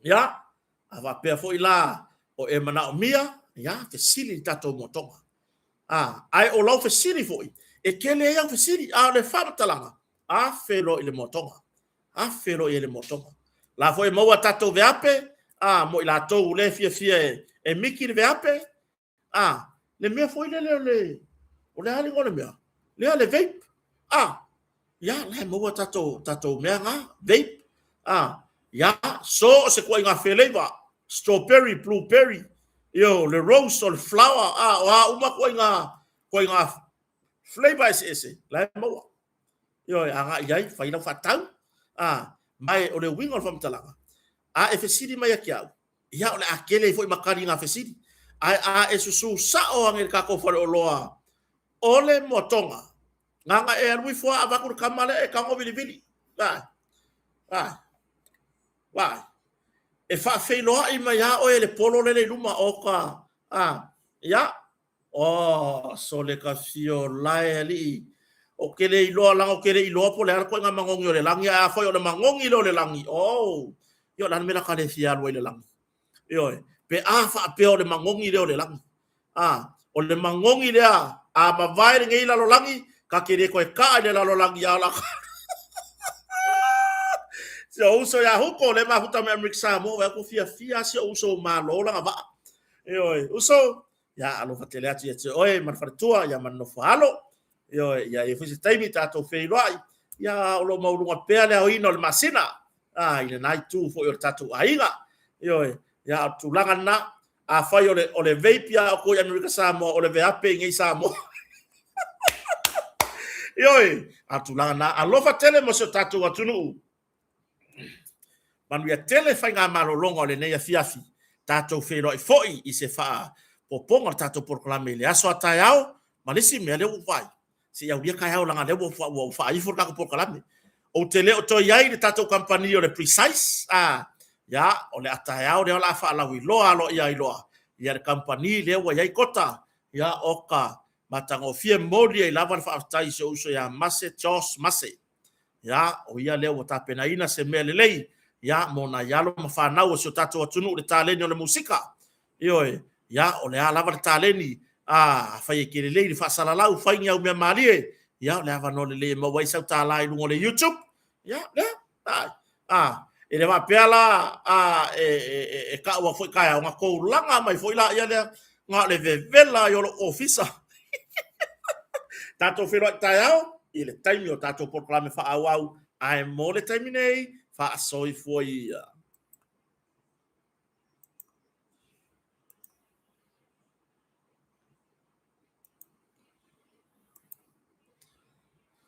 Ia, a faapea foi la o e manaomia, ia, fesili i le tatou motoga. A, ae o lau fesili foi, e tele ai au fesili, a o le faamatalaga, afe loa i le motoga. Afe loa i ai i le motoga. La foi e maua tatou veape, a, mo i latou lea e fiafia e miki le veape, A, le mea foi lele o le, o le a le igoa o le mea? Lea le vape. A, ia, la e maua tatou, tatou mea na, vape. A, ia, so o se tuaiga flavor, strawberry, blueberry. Io, le rose, o le flower, a, o a uma ituaiga, ituaiga flavor eseese, la e maua. Ioe, agai i ai, fai lau faatau. A, ma e, o le uiga o le faamatalaga, a e fesili mai ia te au, ia o le a tele ai foi ma tali i ngā fesili. Ae a e susu sao ane i le tatou faleoloa o le moatoga, na ona e alu ifo lava avatu le tama lea e tago vilivili. Vaai, vaai, vaai. E faafeiloai mai lava oe e le polo lele i luma o ka, a, ia, Oh, sole ka fio lae alii. Ou te le iloa, leaga ou te le iloa po o le a le ituaiga magogi o le lagi, ae afai o le magogi lea o le lagi, oh, ia o le a le mea la ta le fia alu ai i le lagi? Ioe, pe a faapea o le magogi lea o le lagi. A, o le magogi lea, a mavae lenei lalolagi, ta te le toe taa i le lalolagi, a o la Si ou uso ia Huko, lea e mafuta mai Amerika Samoa, vaai atu fiafia lava si ou uso ua malo lana vaa. Ioe, uso, ia alofa tele atu ia te oe ma le faletua, ia ma le nofo alo. Ioe, ia i ai foi se taimi tatou feiloai, ia o lo o maualuga pea le aoina o le masina, a, i lena itu foi o le tatou aiga. Ioe, ia o le tulaga lena, afai o le, o le vape ia outou i Amerika Samoa, o le veape i nei Samoa. Ioe, a o le tulaga lena, alofa tele mo si o tatou atunuu. Manuia tele faigamalologa o lenei afiafi. Tatou feiloai foi i se faaopoopoga o le tatou polokalame i le aso a taeao ma le isi mea lea ua ou vaai, se i aulia taeao leaga lea ua ua faaifo le tatou polokalame. Ou te le o toe i ai i le tatou kamupani o le Precise, a, ia, o le a taeao lea o le a faalauiloa aloaia ai loa ia le kamupani lea ua i ai Kota, ia, o ka matagofie momoli ai lava le faafetai i si ou uso ia Mase Josh Mase. Ia, o ia lea ua tapenaina se mea lelei, ia, mo nai alo ma fanau o si o tatou atunuu i le taleni o le musika. Ioe, ia, o le a lava le taleni, a, afai e te lelei i le faasalalau, fai ni au mea malie, ia, o le avanoa lelei e maua ai sau tala i luga o le YouTube. Ia, lea, a, a, e le faapea la, a, e, e, e, e taua foi taeao, ona tou laga mai foi laia lea, na o le vevela ai o lou ofisa. Tatou feiloai taeao i le taimi o tatou polokalame faaauau, ae mo le taimi nei, faasoifua ia.